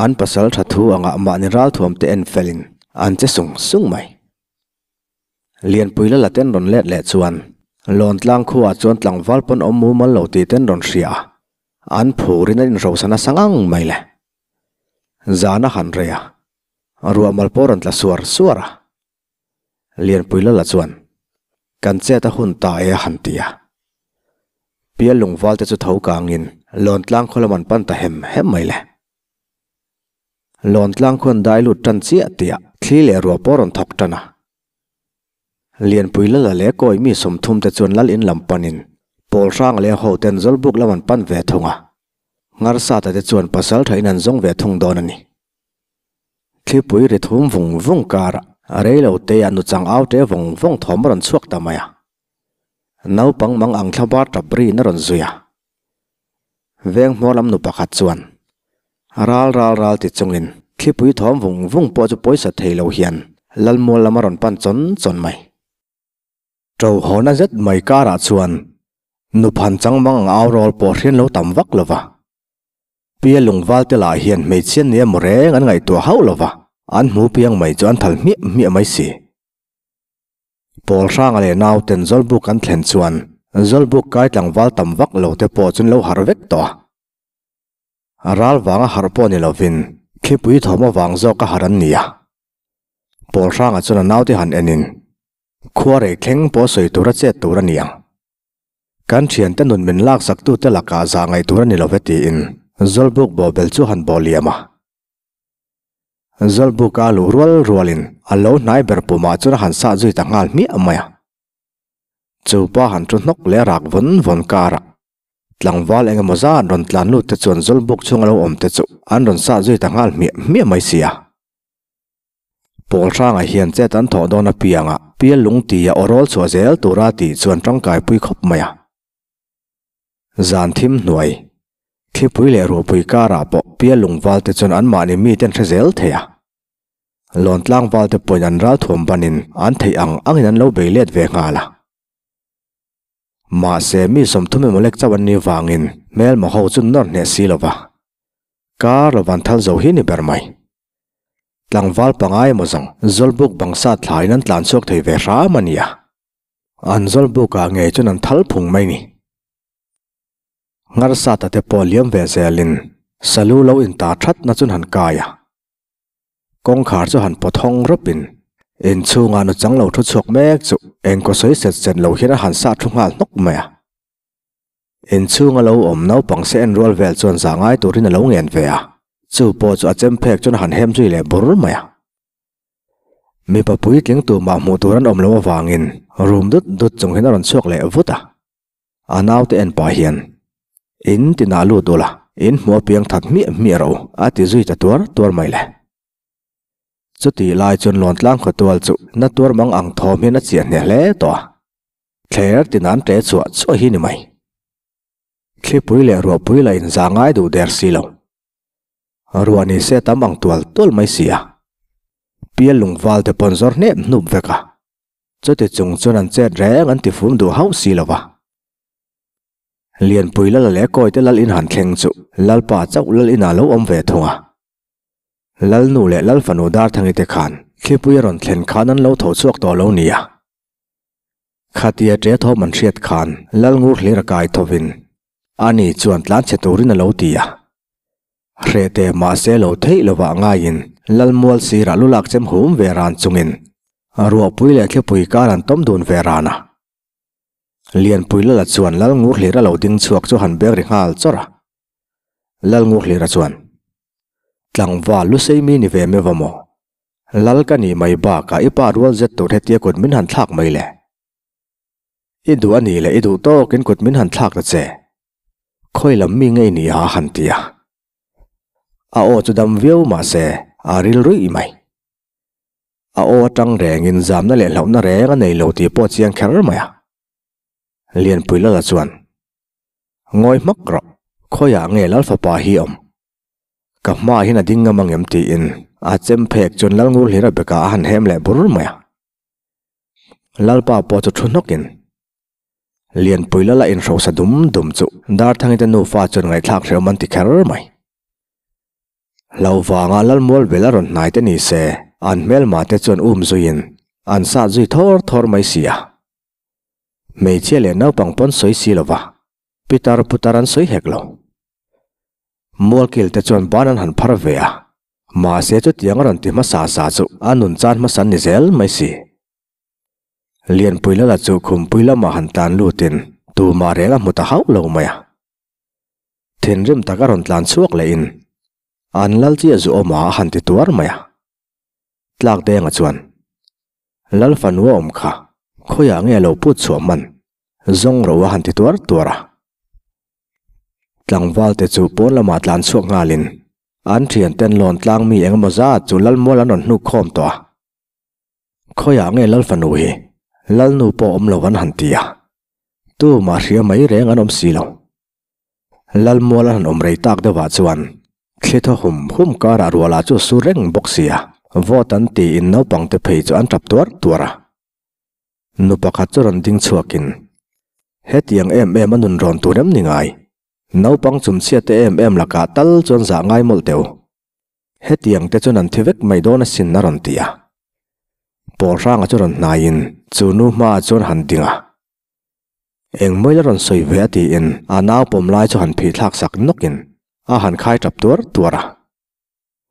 An pasal tha thu angah mahni ralthuam te en felin an che sung sung mai. Lianpui la la ten rawn let leh chuan Lawntlang khuaah chuan tlangval pawn awm mumal lo tih ten rawn hria a, an phurin an inhrosa nasa ngang mai le. Zan a han rei a, ruahmal pawh rawn tla suar suar a. Lianpui Lala chuan, Kan chet a hun ta e a han ti a. Pial lungval te chu tho kangin Lawntlang khaw lam an pan ta hem hem mai le. Lawntlang khuan dai lut tan chiah tihah thli leh ruah pawh rawn thawk tan a. Lianpui Lala leh kawi mi 30 te chuan lal in lam panin Pawl hrang leh ho ten Zawlbuk lam an pan ve thung a. Ngarsata te chuan pasal thain an zawng ve thung dawn a ni. Thlipui ri thum vung vung karah rei lo te ah nuchang au te vawng vawng thawm a rawn chhuak ta mai a. Naupang mang ang thla bar tap riin a rawn zui a. Veng hmawr lam nu pakhat chuan ral ral ral ti chungin thlipui thawm vung vung pawh chu pawisa thei lo hian Lalmual lam a rawn pan chawn chawn mai. Ṭo hawna zet mai karah chuan nuphan chang mang ang au rawl pawh hrian lo tam vak lo va. Pia lungval te lah hian hmeichhia nia maw reng an ngaihtuah hauh lo va, an hmu piang mai chu an thal hmiah hmiah mai si. Pawl hranga leh nauten Zawlbuk an thlen chuan Zawlbuk kai tlangval tam vak lo te pawh chu an lo harh vek tawh a. A ral vanga harh pawh ni lovin thlipui thawm avang zawka harh an ni a. Pawl hranga chuan a naute han enin khua rei thleng pawh sawi tura chet tur a ni ang. Kan thiante nun min laksaktute lakah zah ngaih tur a ni lo ve tiin Zawlbuk bawhbel chu han bawh liam a. Zawlbuka luh rual rualin a lo hnai ber pumah chuan a han sah zui ta nghal hmiah mai a. Chu pa han thu hnawk leh rak vawn vawn karah tlangval eng emaw zat rawn tlan lut te chuan Zawlbuk chhunga lo awm te chu an rawn sah zui ta nghal hmiah hmiah mai si a. Pawl hrangah hian chet an thawh dawn apiangah pial lung tia aw rawl chhuah zel tura tih chuan tangkai pui khawp mai a. Zan thim hnuai, thlipui leh ruahpui karah pawh pial lung valte chuan anmahni miten hre zel thei a. Lawntlang valte pawhin an ral thuam banin an theih ang angin an lo bei let ve nghal a. Mahse mi 30 emaw lek chauh an nih vangin hmelma ho chu nawr hneh si lo va. Kar lo van thal zo hi ni ber mai. Tlangval pangai emaw zawng Zawlbuk bang sat thlaiin an tlan chhuak thei ve hram a nia. An Zawlbukah ngei chuan an thal phung mai ni. Ngarsata te pawh liam ve zelin Salu lo intar thatna chuan han kai a. Kawngkhar chu han pawt hawng rawpin inchhungah nu chang lo thu chhuak mek chu engkaw sawi set set lo hian a han sah thu nghal hnawk mai a. Inchhunga lo awm naupang se en rual vel chuan zah ngai turin a lo ngen ve a, chu pawh chu a chem phek chuan a han hem zui leh bur mai a. Mipa puitling tumah hmuh tur an awm loh avangin rum dut dut chung hian a rawn chhuak leh vut a. A naute en pah hian, In tinah lut ula, in hmuh apiang that hmiah hmiah rawh u, a ti zui ta tuar tuar mai le. Chutih lai chuan Lawntlang khawtual chu na tuar mang ang thawm hian a chiah hneh hle tawh a. Thler tin an ṭe chhuah chhuah hi ni mai. Thlipui leh ruahpui lah in za ngai duh der si lo. Ruah ni se tam ang tual tual mai si a. Pial lungval te pawn zawr hnep hnup vek a. Chuti chung chuan an chet reng an ti fum duh hauh si lo va. Lianpui lala leh Kawite lal in han thleng chu Lalpa chauh lal inah lo awm ve thung a. Lalnu leh Lalfanu Darthangi te khan thlipui a rawn thlen khan an lo tho chhuak tawh lo nia. Khatia ṭe thawm an hriat khan Lalngur hlir a kai thovin ani chuan tlanchhe turin a lo ti a. Hrehte mahse lo theih lovah ngaiin Lalmual sirah lu lak chem hum ve ran chungin ruahpui leh thlipui kar an tawm dun ve ran a. Lianpui Lala chuan Lalngur hlir a lo ding chhuak chu han bek ri nghal chawrh a. Lalngur hlira chuan, Tlangval lu sei mi ni ve meuh va maw? Lal ka nih mai bakah i pa rual zet tur hetia kut min han thlak mai le. I duh a nih leh i duh tawkin kut min han thlak ta che. Khawi lam mi ngei ni a han ti a. A aw chu dam viau mah se a ril ruih mai. A aw atang rengin zamna leh hlauhna reng a nei lo tih pawh chiang kher mai a. Lianpui Lala chuan, Ngawi hmak rawh, khawiah nge Lal fapa hi awm? Ka hma hian a ding ngam ang em tiin a chem phek chuan Lalngur hlira bekah a han hem leh bur mai a. Lalpa pawh chu thu hnawkin Lianpui lala inhrosa dum dum chu Darthangi te nufa chuan ngaihthlak hrehawm an ti kher mai. Hlo vanga Lalmual bel a rawn hnai te ni se, an hmelma te chuan um zuiin an sat zui thawr thawr mai si a. Hmeichhia leh naupang pawn sawi si lova, pitar putar an sawi hek lo. Mualkil te chuan ban an han phar ve a, mahse chutiang a rawn ti hmasa sa chu a nun chan hmasa an ni zel mai si. Lianpui Lala chu khumpui lamah han tlan lutin tumah reng a hmu ta hauh lo mai a. Thinrim tak a rawn tlan chhuak leh in an lal chiah zu awm a a han ti tuar mai a. Tlak Denga chuan, Lal fanu a awm kha, khawiah nge lo put chhuah hman? Zawng ro a han ti tuar tuar a. Tlangval te chu pawn lamah tlan chhuak nghalin an thian ten lawn tlang mi eng emaw zat chu Lalmual an rawn hnuk khawm tawh a. Khawiah nge Lal fanu hi? Lalnu pawh awm lo an han ti a. Tumah hria mai reng an awm si lo. Lalmual an han awm rei tak deuhah chuan thli thaw hum hum karah rualah chu a sur reng bawk si a, vote an tiin naupangte phei chu an tap tuar tuar a. Nu pakhat chu rawn ding chhuakin, Hetiang em em a nun rawn tur em ni ngai? Naupang chumchhia te em em lakah tal chuan zah ngai mawlh teh u. Hetiang te chuan an thi vek mai dawn asin a rawn ti a. Pawl hranga chu rawn hnaiin chu nu hmaah chuan han ding a. Engmawi la rawn sawi ve a tiin a nau pawm lai chu han phih thlak sak nawkin a han khai tap tuar tuar a.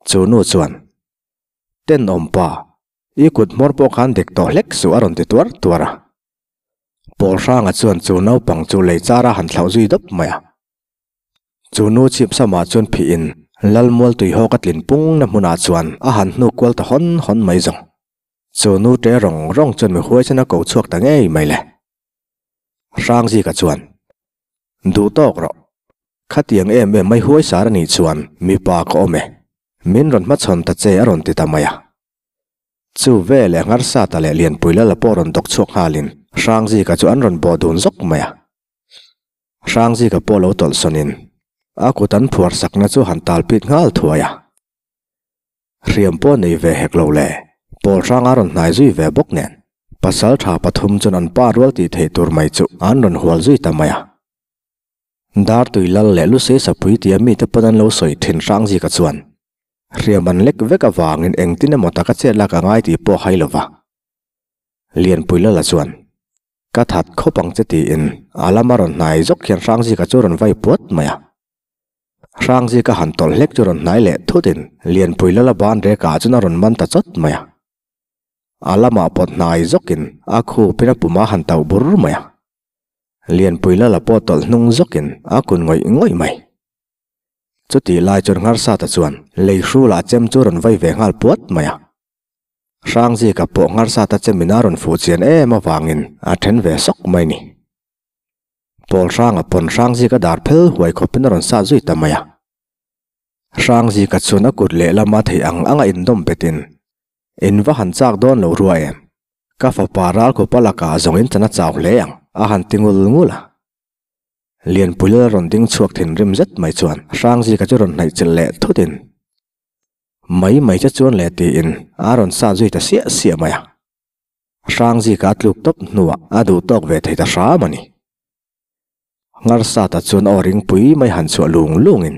Chu nu chuan, Tenawm pa, i kut hmawr pawh khan dek tawh hlek suh a rawn ti tuar tuar a. Pawl hranga chuan chu naupang chu lei chara han thlauh zui dawp mai a. Chu nu chhip samah chuan phihin Lalmual tuihawk a tlin pung na hmunah chuan a han hnuk kual ta hawn hawn mai zawng. Chu nu ṭe rawng rawng chuan mi huaisen a ko chhuak ta ngei mai le. Hrangzika chuan, Duh tawk rawh. Khatiang em em mai huai sar a nih chuan mipa ka awm e. Min rawn hmachhawn ta che a rawn ti ta mai a. Chu veleh Ngharsata leh Lianpui Lala pawh rawn dawk chhuak nghalin Hrangzika chu an rawn bawh dun zawk mai a. Hrangzika pawh lo tawlh sawnin a kut an phuar sakna chu han tal pit nghal thuai a. Hriam pawh nei ve hek lo le, Pawl hranga rawn hnai zui ve bawk nen pasal tha pathum chuan an pa rual tih theih tur mai chu an rawn hual zui ta mai a. Dartui lal leh Lusei sapui tia mite pawn an lo sawi thin Hrangzika chuan hriam an lek vek avangin engtin emaw taka chet lak a ngai tih pawh hai lova. Lianpui Lala chuan Ka that khawp ang che tiin a lama rawn hnai zawk hian Hrangzika chu rawn vai puat mai a. Hrangzika han tawlh hlek chu rawn hnai leh thutin Lianpui lala ban rekah chuan a rawn man ta chawt mai a. A lamah pawt hnai zawkin a khupin a puma han tauh bur mai a. Lianpui lala pawh tawlh hnung zawkin a kun ngawih ngawih mai. Chutih lai chuan Ngharsata chuan lei hrulah chem chu rawn vai ve nghal puat mai a. Hrangzika pawh Ngharsata chemin a rawn fuh chian em avangin a then ve sawk mai ni. Pawl Hranga pawn Hrangzika dar phel huai khawpin a rawn sat zui ta mai a. Hrangzika chuan a kut lehlama thei ang anga indawm betin, In va han chak dawn lo rua em? Ka fapa Ralkhupa lakah zawng in chan a chau hle ang, a han ti ngul ngul a. Lianpui lal rawn ding chhuak thinrim zet mai chuan Hrangzika chu rawn hnaih chilh leh thutin, Mai mai che chuan le tiin a rawn sat zui ta siah siah mai a. Hrangzika a tluk tawp hnuah a duh tawk ve thei ta hram a ni. Ngarsata chuan aw ringpui mai han chhuah lung lungin,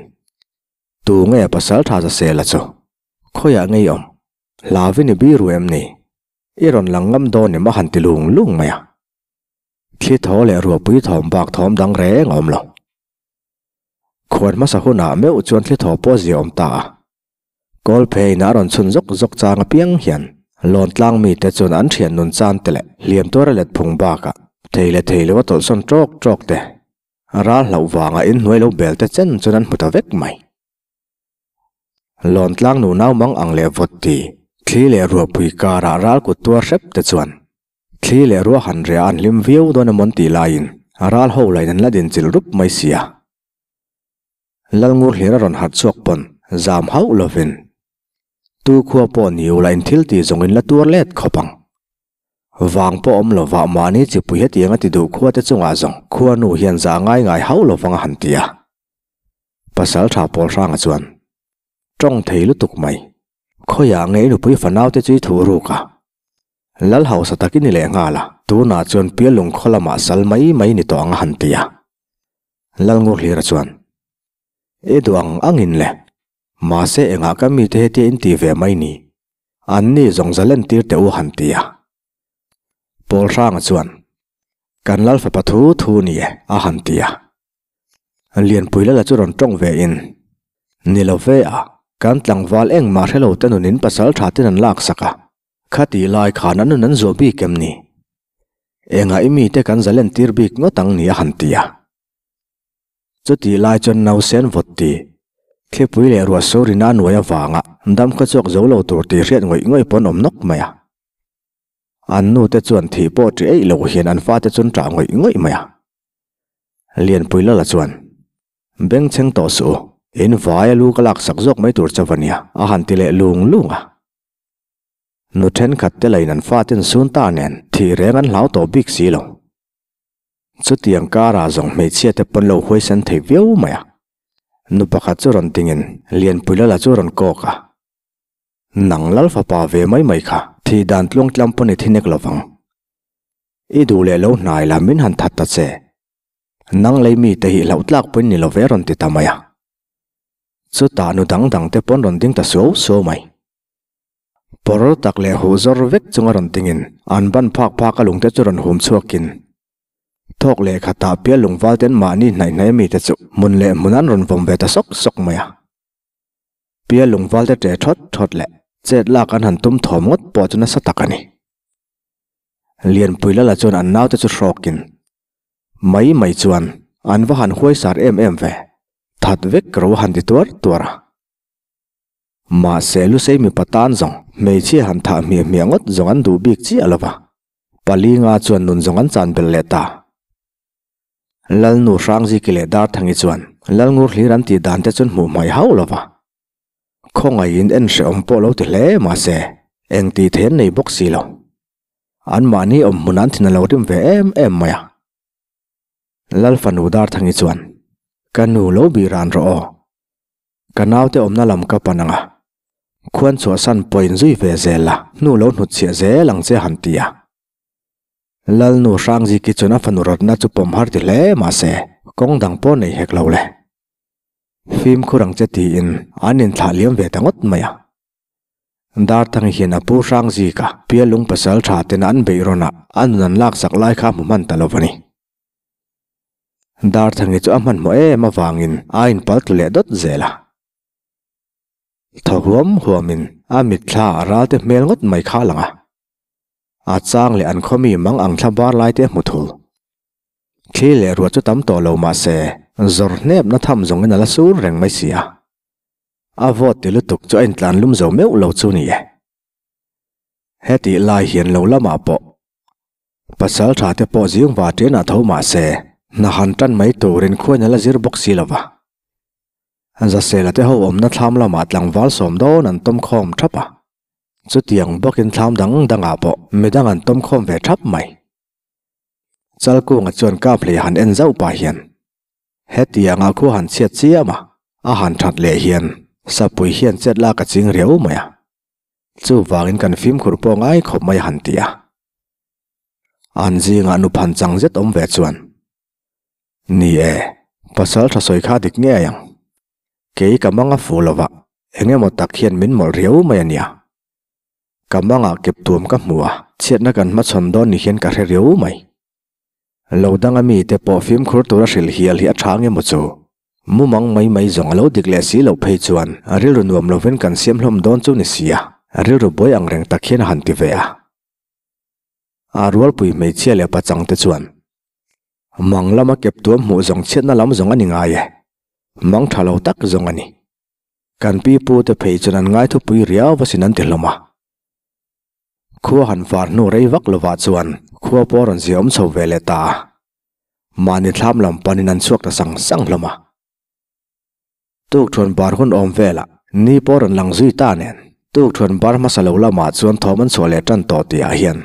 Tu nge pasal tha za sela chu? Khawiah ngei awm? Hlavin i biru em ni? I rawn lang ngam dawn em a han ti lung lung mai a. Thli thaw leh ruahpui thawm bak thawm dang reng a awm lo. Khuan hmasa hunah meuh chuan thli thaw pawh zia awm ta a. Kawlpheiin a rawn chhun zawk zawk chang apiang hian Lawntlang mite chuan an thian nun chan te leh hliam tuar a let phung bakah thei leh thei lo a tawlhsawn tawk tawk te, ral hlauh vanga inhnuai lo bel te chen chuan an hmu ta vek mai. Lawntlang nu nau mang ang leh vawt ti, thli leh ruahpui karah ral kut tuar hrep te chuan Thli leh ruah han riah an hlim viau dawn emawn tih laiin a ral ho lain an la din chilh rup mai sia. Lalngur hlir a rawn harh chhuak pawn zam hauh lovin tu khua pawh ni ula in thil tih zawng in la tuar let khawp ang. Vang pawh awm lovah mahni chipui hetiang a ti duh khua te chungah zawng khua nu hian zah ngai ngai hauh lovang a han ti a. Pasal tha pawl hranga chuan tawng thei lutuk mai. Khawiah ngei nupui fanau te chu i thuh ruk a. Lal hausa takin i leh nghal a. Tunah chuan Pialung khaw lamah sal mai mai ni tawh ang a han ti a. Lalngurhlira chuan, I duh ang angin le. Mahse engah ka mite hetia in ti ve mai ni? An ni zawng zalen tir teh u han ti a. Pawl Hranga chuan, Kan lal fapa thu thu ni e a han ti a. Lianpui lala chu rawn tawng ve in, Ni lo ve a, kan tlangval engmah hre lo te nunin pasal tha ten an lak sak a, Khati lai khan an nun an zuah bik em ni? Engah i mite kan zalen tir bik ngawt ang ni a han ti a. Chuti lai chuan nausen vawt ti, thlipui leh ruah sur in a nuai avanga dam khaw chhuak zo lo tur tih hriat ngawih ngawih pawh an awm nawk mai a. An nute chuan thih pawh ṭi eih lo hian an fate chu an ṭah ngawih ngawih mai a. Lianpui Lala chuan, Bengchheng tawh suh u, in vai a lu ka laksak zawk mai tur chauh a nia, a han ti leh lung lung a. Nu thenkhat te lain an faten sun ta nen thih reng an hlau tawh bik si lo. Chutiang karah zawng hmeichhia te pawn lo huaisen thei viau mai a. Nu pakhat chu rawn dingin Lianpui Lala chu rawn kawk a. Nang lal fapa ve mai mai kha thih dan tluang tlam pawn i thi nek lovang. I duh leh lo hnai la min han that ta che. Nang lei mite hi hlauh tlak pawhin ni lo ve rawn ti ta mai a. Chutah nu dang dang te pawn rawn ding ta suau suau mai. Pawr tak leh huh zawr vek chunga rawn dingin an ban phak phak a lungte chu rawn hum chhuakin thawk leh khatah pial lungval ten mahni hnaih hnaih ami te chu hmun leh hmun an rawn vawm ve ta sawk sawk mai a. Pial lungval te ṭe ṭhawt ṭhawt leh chet lak an han tum thawm ngawt pawh chu nasa tak a ni. Lianpui Lala chuan an naute chu hrawkin mai mai chuan an va han huai sar em em ve, that vek ro a han ti tuar tuar a. Mahse Lusei mipa tan zawng hmeichhia han thah hmiah hmiah ngawt zawng an duh bik chiah lo va, Palinga chuan nun zawng an chan belh leh ta. Lalnu Hrangziki leh Darthangi chuan Lalngur hlir an tih dan te chuan hmuh hmaih hauh lo va, khawngaihin en hrehawm pawh lo ti hle mahse eng tih thei an nei bawk si lo. Anmahni awm hmun an thin a lo rim ve em em mai a. Lal fanu Darthangi chuan, Ka nu lo bih ran rawh aw. Ka naute awmna lam ka pan ang a, khuan chhuahsan pawhin zui ve zel la, hnu lo hnutchhiah zel ang che han ti a. Lalnu Hrangziki chuan a fanu rawtna chu pawm har ti hle mahse, kawng dang pawh nei hek lo le. Fimkhur ang che tiin an inthlah liam ve ta ngawt mai a. Darthangi hian a pu Hrangzika pialung pasal tha tena an beih rawn a, a nun an laksak lai kha a hmu hman ta lo a ni. Darthangi chu a hmanhmawh em avangin a inpal tlu leh dawt zel a. Thaw huam huamin a mitthla a ralte hmel ngawt mai kha a lang a. A chang leh an khawmi mang ang thla bar lai te a hmu thul. Thli leh ruah chu tam tawh lo mah se zawr hnepna tham zawngin a la sur reng mai si a. A vawt ti lutuk chu a intlan lum zo meuh lo chu ni e. Hetih lai hian lo lamah pawh Pasal tha te pawh zing va ṭianah tho mah se, hna han ṭan mai turin khuain a la zir bawk si lo va. Zasela te ho awmna thlam lamah tlangval sawm dawn an tawm khawm ṭhap a. Chutiang bawkin thlam dang dangah pawh midang an tawm khawm ve ṭhap mai. Chalkunga chuan kap hlei han en zauh pah hian, Hetianga khua han chhiat chiam a, a han ṭhat leh hian Sapui hian chet lak a ching riau mai a. Chuvangin kan fimkhur pawh ngai khawp mai a han ti a. An zingah nu phan chang zet awm ve chuan, Ni e, pasal tha sawi kha dik ngei ang. Kei ka manga fu lova, eng emaw tak hian min mawlh riau mai a nia. Ka mangah kep tuam ka hmu a, chhiatna kan hmachhawn dawn ni hian ka hre riau mai. Lo danga mite pawh fimkhur tura hrilh hial hi a tha nge maw chu? Mumang mai mai zawng a lo dik leh si loh phei chuan a rilru nuam lovin kan siam hlawm dawn chu ni sia, rilru buai ang reng tak hian a han ti ve a. A rualpui hmeichhia leh pachang te chuan mang lama kep tuam hmuh zawng chhiatna lam zawng a ni ngai e, mang tha lo tak zawng a ni. Kan pi pu te phei chuan an ngaithupui riau va sin an ti hlawm a. Khua han var hnu rei vak lovah chuan khua pawh a rawn zia awm chho ve leh ta a. Mahni thlam lam panin an chhuak ta sang sang hlawm a. Tukthuan bar hun awm velah ni pawh a rawn lang zui ta nen tukthuan bar hmasa lo lamah chuan thawm an chhuah leh tan tawh tihah hian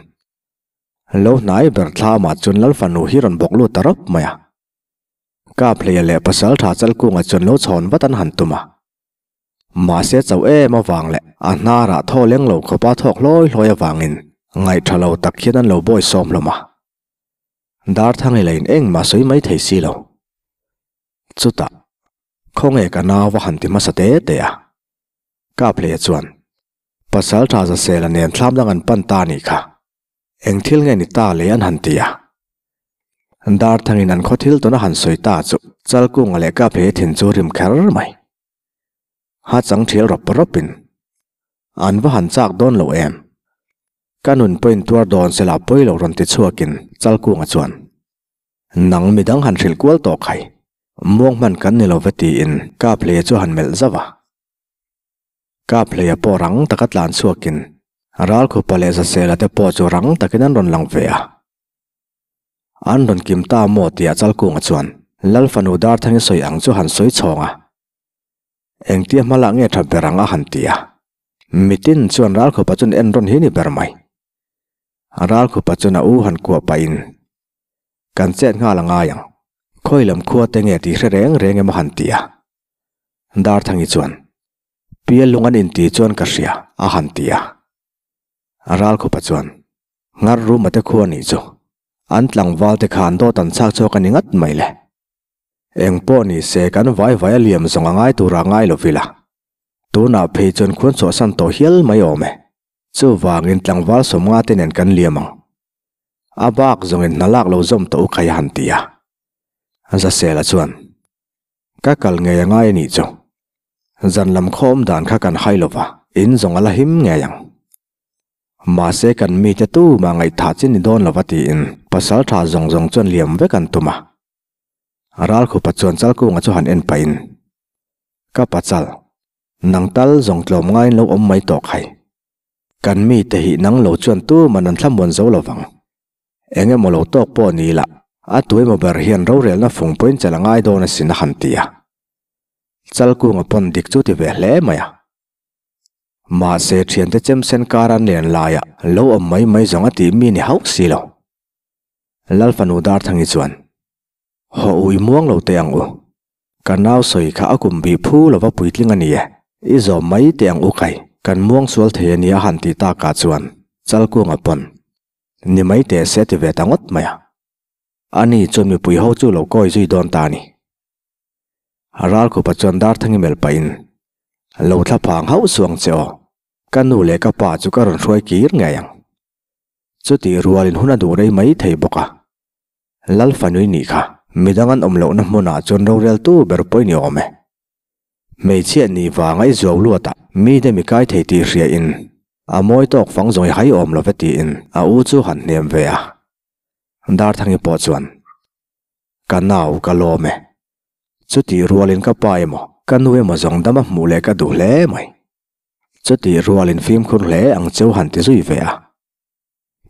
lo hnai ber thlamah chuan Lal fanu hi rawn bawk lut ta rawp mai a. Kaphleia leh Pasaltha Chalkunga chuan lo chhawn vat an han tum a. Mahse chauh em avang leh a hnarah thaw leng lo khawpa thawk hlawi hlawi avangin ngaih tha lo tak hian an lo bawi sawm hlawm a. Darthangi lahin engmah sawi mai thei si lo. Chutah, khawnge ka nau va han ti hmasa te te a. Kaphleia chuan, Pasal tha Zasela nen thlam dang an pan ta anih kha. Eng thil nge ni ta lei an han ti a. Darthangin an khaw thil tawn a han sawi ta chu Chalkunga leh Kaphleia thin chu rim kher mai. Ha chang thial rawp rawpin, An va han chak dawn lo em? Ka nun pawhin tuar dawn sela pawi lo rawn ti chhuakin Chalkunga chuan, Nang midang han hrilh kual tawh khai, muang hman kan ni lo ve tiin Kaphleia chu a han melh zauh a. Kaphleia pawh rang taka tlan chhuakin Ralkhupa leh Zasela te pawh chu rang takin an rawn lang ve a. An rawn kim ta maw tia Chalkunga chuan Lal fanu Darthangi sawi ang chu han sawi chhawng a. Engtia hma lah nge tha ber ang a han ti a. Mitin chuan Ralkhupa chuan en rawn hi ni ber mai. Ralkhupa chuan a u han kuah pahin Kan chet nghal a ngai ang. Khawi lam khua te nge tih hre reng reng emaw han ti a. Darthangi chuan, Pial lung an inti chuan ka hria, a han ti a. Ralkhupa chuan, Ngar ruma te khua nih chu. An tlangval te khan dawt an chhak chhuak a ni ngat mai le. Eng pawh ni se kan vai vai a liam zawng a ngai tura ngai lo vila. Tunah phei chuan khuan chhuahsan tawh hial mai awm e. Chuvangin tlangval sawmnga te nen kan liam ang. A bak zawngin hna lak lo zawm tawh u khai a han ti a. Zasela chuan, Ka kal ngei a ngai a nih chu. Zan lam khawm dan kha kan hai lova, in zawng a la him ngei ang. Mahse kan mite tumah ngaihthah chi ni dawn lova tiin pasal tha zawng zawng chuan liam vek an tum a. Ralkhupa chuan Chalkunga chu han en pahin, Ka pachal, nang tal zawng tlawm ngaiin lo awm mai tawh khai. Kan mite hi nang lo chuan tuman an thlamuan zo lovang. Eng emaw lo tawk pawh ni la, a tu emaw ber hian rorelna fung pawhin chal a ngai dawn asin a han ti a. Chalkunga pawn dik chu ti ve hle mai a. Mahse thiante chemsen kar an len laiah lo awm mai mai zawng a tih mi ni hauh si lo. Lalfanu Darthangi chuan, Haw ui muang lo teh ang u. Ka nau sawi kha a kum bih phu lova puitling a ni e. I zawm mai teh ang u kai. Kan muang sual thei a nia han tih takah chuan Chalkunga pawn ni mai teh se a ti ve ta ngawt mai a. Ani chuan mipui ho chu lo kawi zui dawn ta a ni. Ralkhupa chuan Darthangi melh pahin, Lo thla phang hauh suang che aw. Ka nu leh ka pa chu ka rawn hruai kir ngei ang. Chutih rualin hun a duh rei mai thei bawk a. Lal fanui nih kha midang an awm lohna hmunah chuan roreltu ber pawh i ni awm e. Hmeichhia nih vanga i zuau luat ah mite mi kai thei tih hria in a mawi tawk fang zawng i hai awm lo ve tiin a u chu han hnem ve a. Darthangi pawh chuan, Ka nau ka lawm e. Chutih rualin ka pa emaw ka nu emaw zawng dama hmuh leh ka duh hle mai. Chutih rualin fimkhur hle ang cheu han ti zui ve a.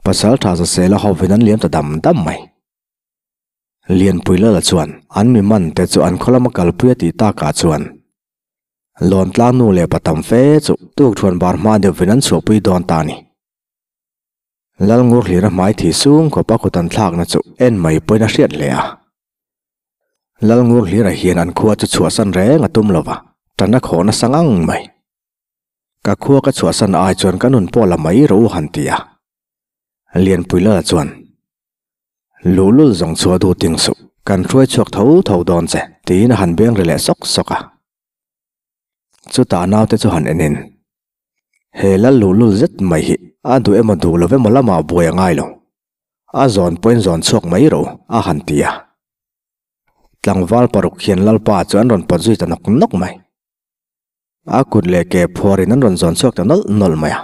Pasal tha Zasela hovin an liam ta dam dam mai. Lianpui Lala chuan an mi man te chu an khaw lama kalpui a tih takah chuan Lawntlang nu leh pa tam fe chu tukthuan bar hma deuhvin an chhuahpui dawn ta a ni. Lalngur hlira hmai thi sung khawpa kut an thlakna chu en mai pawhin a hriat hle a. Lalngur hlira hian an khua chu chhuahsan reng a tum lova, tan a khawh nasa ngang mai. Ka khua ka chhuahsan ai chuan ka nun pawh la mai rawh u han ti a. Lianpui Lala chuan, Luhlul zawng chhuah duh ting suh, kan hruai chhuak tho tho dawn che, tiin a han beng ri leh sawk sawk a. Chutah naute chu han enin, He lal luhlul zet mai hi a duh emaw duh lo emaw lamah buai a ngai lo. A zawn pawhin zawn chhuak mai rawh u, a han ti a. Tlangval paruk hian Lalpa chu an rawn pawt zui ta nawk nawk mai. A kut leh ke phuarin an rawn zawn chhuak ta nawlh nawlh mai a.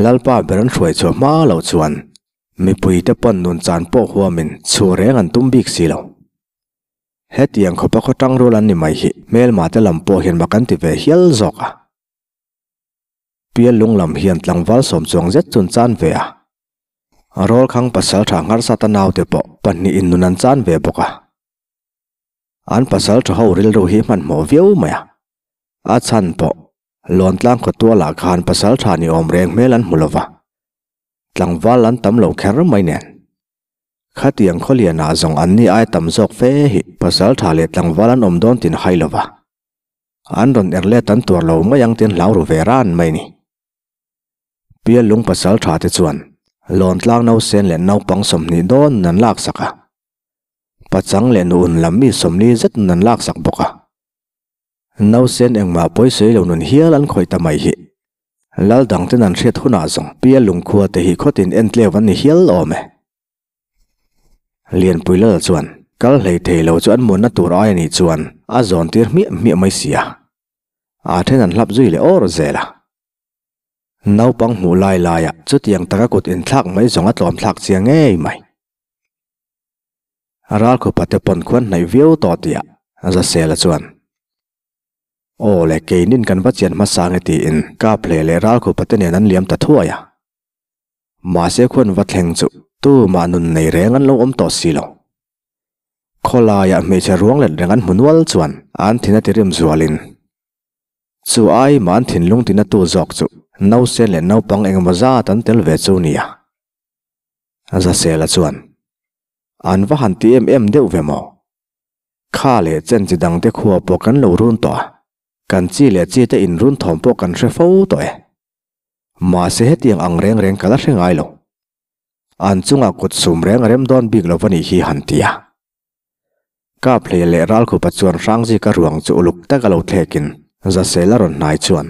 Lalpa ber an hruai chhuah hma loh chuan mipuite pawn nun chan pawh huamin chhuah reng an tum bik si lo. Hetiang khawpa khaw tang rual an ni mai hi hmelma te lam pawh hian mak an ti ve hial zawk a. Pial lung lam hian tlangval sawm chuang zet chun chan ve a. Rawlkhang pasaltha ngharsata naute pawh pahnihin nun an chan ve bawk a. An pasal tha ho rilru hi hmanhmawh viau mai a, a chhan pawh Lawntlang khawtualah khan pasal tha ni awm reng hmel an hmu lo va, tlangval an tam lo kher mai nen. Khatiang khawlianah zawng an ni ai tam zawk fe hi pasal tha leh tlangval an awm dawn tin hai lo va, an rawn er let an tuar lo mai ang tin hlau ru ve ran mai ni. Pial lung pasal tha te chuan Lawntlang nausen leh naupang 20 dawn an laksak a. Pachang leh nu un lam mi 40 zet an laksak bawk a. Nausen engmah pawisawi lo nun hial an khawih ta mai hi. Lal dang ten an hriat hunah zawng Pia lungkhua te hi khawtin en tleu an ni hial awm e. Lianpui Lal chuan kal hlei thei lo chu an muanna tur ai a nih chuan a zawn tir hmiah hmiah mai si a. A then an hlap zui leh awr zel a. Naupang hmuh lai laia chutiang taka kut inthlak mai zawng a tlawm thlak chiang ngei mai. Ralkhupa te pawn khuan hnaih viau tawh tih ah Zasela chuan, Aw le, keinin kan va chian hmasa nge tiin Kaphle leh Ralkhupa te nen an liam ta thuai a. Mahse khuan va thleng chu tumah nun nei reng an lo awm tawh si lo. Khawlaiah hmeichhe ruang let reng an hmu nual chuan an thin a ti rim zualin chu ai mah an thinlung tina tu zawk chu nausen leh naupang engemaw zat an tel ve chu nia. Zasela chuan an va han ti em em deuh ve maw? Kha leh chen chi dangte khua pawh kan lo run tawh a, kan chi leh chi te inrun thawm pawh kan hre fo tawh e. Mahse hetiang ang reng reng ka la hre ngai lo. An chungah kut sum reng a rem dawn bik lo va nih hi han ti a. Kaphlei leh Ralkhupa chuan Hrangzika ruang chu uluk taka lo thlekin Zasela rawn hnai chuan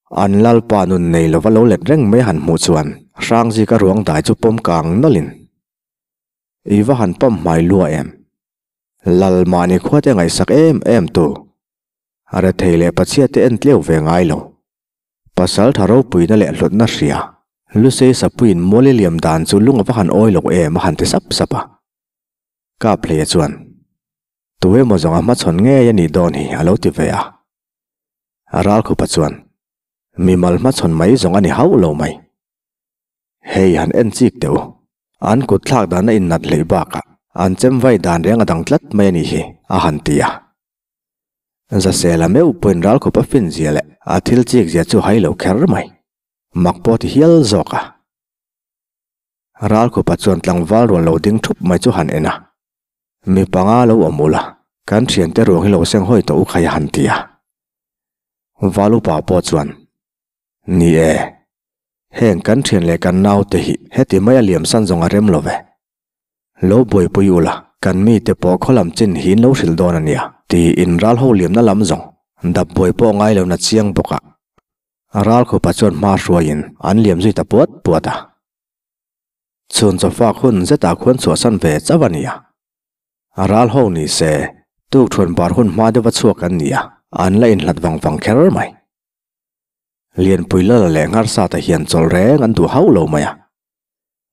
an lalpa nun nei lova lo let reng mai han hmuh chuan Hrangzika ruang dai chu pawm kang nawlhin I va han pawm hmai lua em? Lal mahni khuate ngaihsak em em tu Rethei leh Pathiate en tleu ve ngai lo. Pasal tha ropuina leh hlawtna hria, Lusei sapuiin mual i liam dan chu lung a va han awi lo em a han ti sap sap a. Kaphleia chuan, Tu emaw zawng a hmachhawn ngei a nih dawn hi a lo ti ve a. Ralkhupa chuan, Mimal hmachhawn mai zawng a ni hauh lo mai. Hei han en chik teh u, an kut thlak dan a innat hleih bakah an chem vai dan reng a dang tlat mai a nih hi a han ti a. Zasela meuh pawhin ralkhup a fin zia leh a thil chik zia chu hai lo kher mai. Mak pawh ti hial zawk a. Ralkhupa chuan tlangval rual lo ding thup mai chu han en a. Mi panga lo awm ula, kan thiante ruang hi lo seng hawi tawh u khai a han ti a. Val upa pawh chuan, Ni e, heng kan thian leh kan naute hi heti mai a liam san zawng a rem lo ve. Lo buaipui ula, kan mite pawh khaw lam chin hi in lo hrilh dawn a nia, tiin ral ho liamna lam zawng dap buai pawh ngai lo na chiang bawk a. Ral khupa chuan hma hruaiin an liam zui ta puat puat a. Chhun chawfak hun zetah khuan chhuahsan ve chauh a nia. Ral ho ni se, tukṭhuan bar hun hma deuha chhuak an ni a, an la inhlat vang vang kher mai. Lianpui Lala leh Ngharsata hian chawlh reng an duh hauh lo mai a.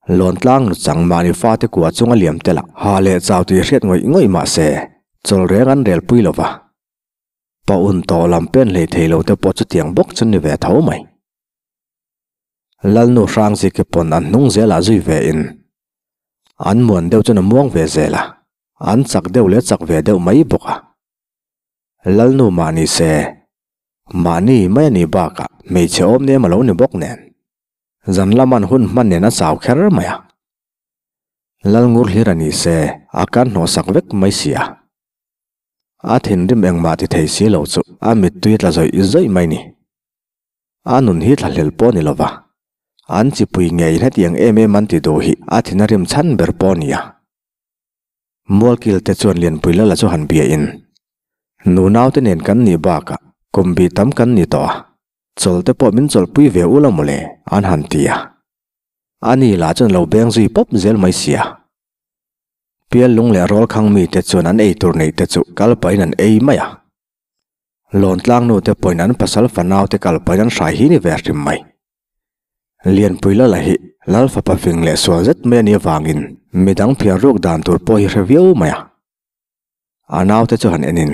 Lawntlang nu chang mahni fate kua chunga liam te lah ha leh chau tih hriat ngawih ngawih mah se, chawlh reng an rel pui lo va. Pa un tawh lam pen hlei thei lo te pawh chutiang bawk chu ni ve tho mai. Lalnu Hrangziki pawn an hnung zelah zui ve in an muan deuh chuan a muang ve zel a, an chak deuh leh chak ve deuh mai bawk a. Lalnu mah ni se, mahni mai a nih bakah hmeichhe awm nem a lo ni bawk nen. Zan laman hun hman nen a chau kher mai a. Lalngur hlir a ni se, a kan hnawhsak vek mai si a. A thinrim engmah ti thei si lo chu a mittui a tla zawih zawih mai ni. A nun hi thlahlel pawh ni lova, an chipui ngei hetiang em em an ti duh hi a thin a rim chhan ber pawh a ni a. Mualkil te chuan Lianpui Lala chu han bia in, Nu naute nen kan nih bakah kum bih tam kan ni tawh a, chawl te pawh min chawlhpui ve ula mawle an han ti a. Ani lah chuan lo beng zui pawp zel mai sia. Pial lung leh rawl khang mite chuan an ei tur neih te chu kal pahin an ei mai a. Lawntlang nu te pawhin an pasal fanau te kal pahin an hrai hi ni ve hrim mai. Lianpui Lala hi Lal fapa fing leh sual zet mai a nih avangin midang phiar ruk dan tur pawh hi hre viau mai a. A naute chu han enin,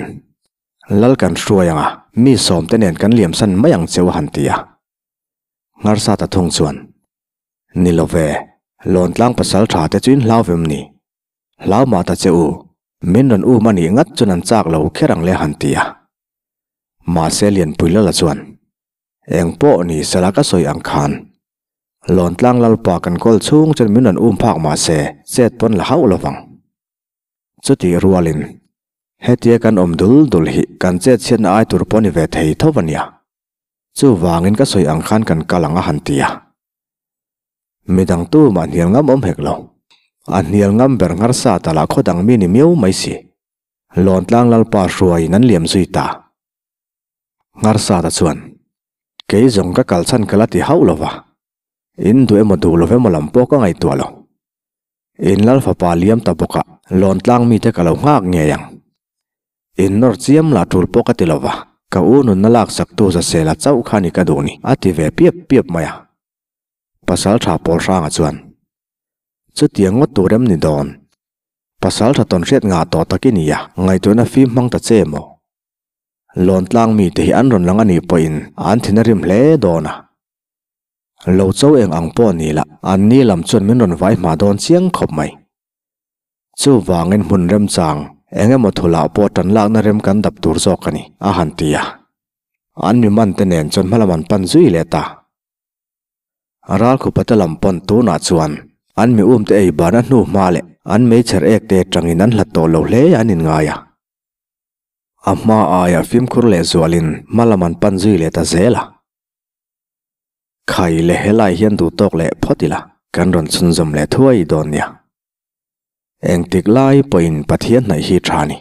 Lal kan hruai ang a, mi sawmte nen kan liamsan mai ang cheu a han ti a. Ngharsa ta thung chuan, Ni lo ve, Lawntlang pasal tha te chu in hlau vem ni? Hlau mah ta che u, min rawn um a nih ngat chuan an chak lo kher ang le a han ti a. Mahse Lianpui Lala chuan, Eng pawh ni sela ka sawi ang khan, Lawntlang Lalpa kan kawl chhung chuan min rawn um phak mah se chet pawn la hauh lovang. Chutih rualin, hetia kan awm dul dul hi kan chet chhiatna ai tur pawh ni ve thei tho a nia. Chuvangin ka sawi ang khan kan kal ang a han ti a. Midang tu mah hnial ngam awm hek lo. A hnial ngam ber ngar sa ta lah khaw dang mi ni miau mai si. Lawntlang Lalpa hruaiin an liam zui ta. Ngar sa ta chuan, Kei zawng ka kal chhan ka la ti hauh lo va. In duh emaw duh lo emaw lam pawh ka ngaihtuah lo. In Lal fapa liam ta bawk a, Lawntlang mite ka lo nghak ngei ang. In nawr chiam lah tul pawh ka ti lo va, ka u nunna laksak tu Zasela chauh kha ni ka duh ni, a ti ve piap piap mai a. Pasal tha pawl hranga chuan, Chutiang ngawt tur em ni dawn? Pasal tha tawn hriat ngah tawh tak i ni a, ngaihtuahna fim hmang ta che maw? Lawntlang mite hi an rawn lang a nih pawhin an thin a rim hle dawn a. Lo cho eng ang pawh ni lah, anni lam chuan min rawn vai hma dawn chiang khawp mai. Chuvangin hmun remchang eng emaw thulah pawh tan lakna rem kan dap tur zawk a ni, a han ti a. An mi mante nen chuan hmalam an pan zui leh ta. Ralkhupate lam pawn tunah chuan an mi umte ei bana hnu hma leh an meichher ek te atangin an hlat tawh lo hle an inngai a. A hma aia fimkhur leh zualin hmalam an pan zui leh ta zel a. Khai leh helai hian duhtawk leh phawt ila kan rawn chhunzawm leh thuai dawn nia. Engtik lai pawhin Pathian hnaih hi tha ni.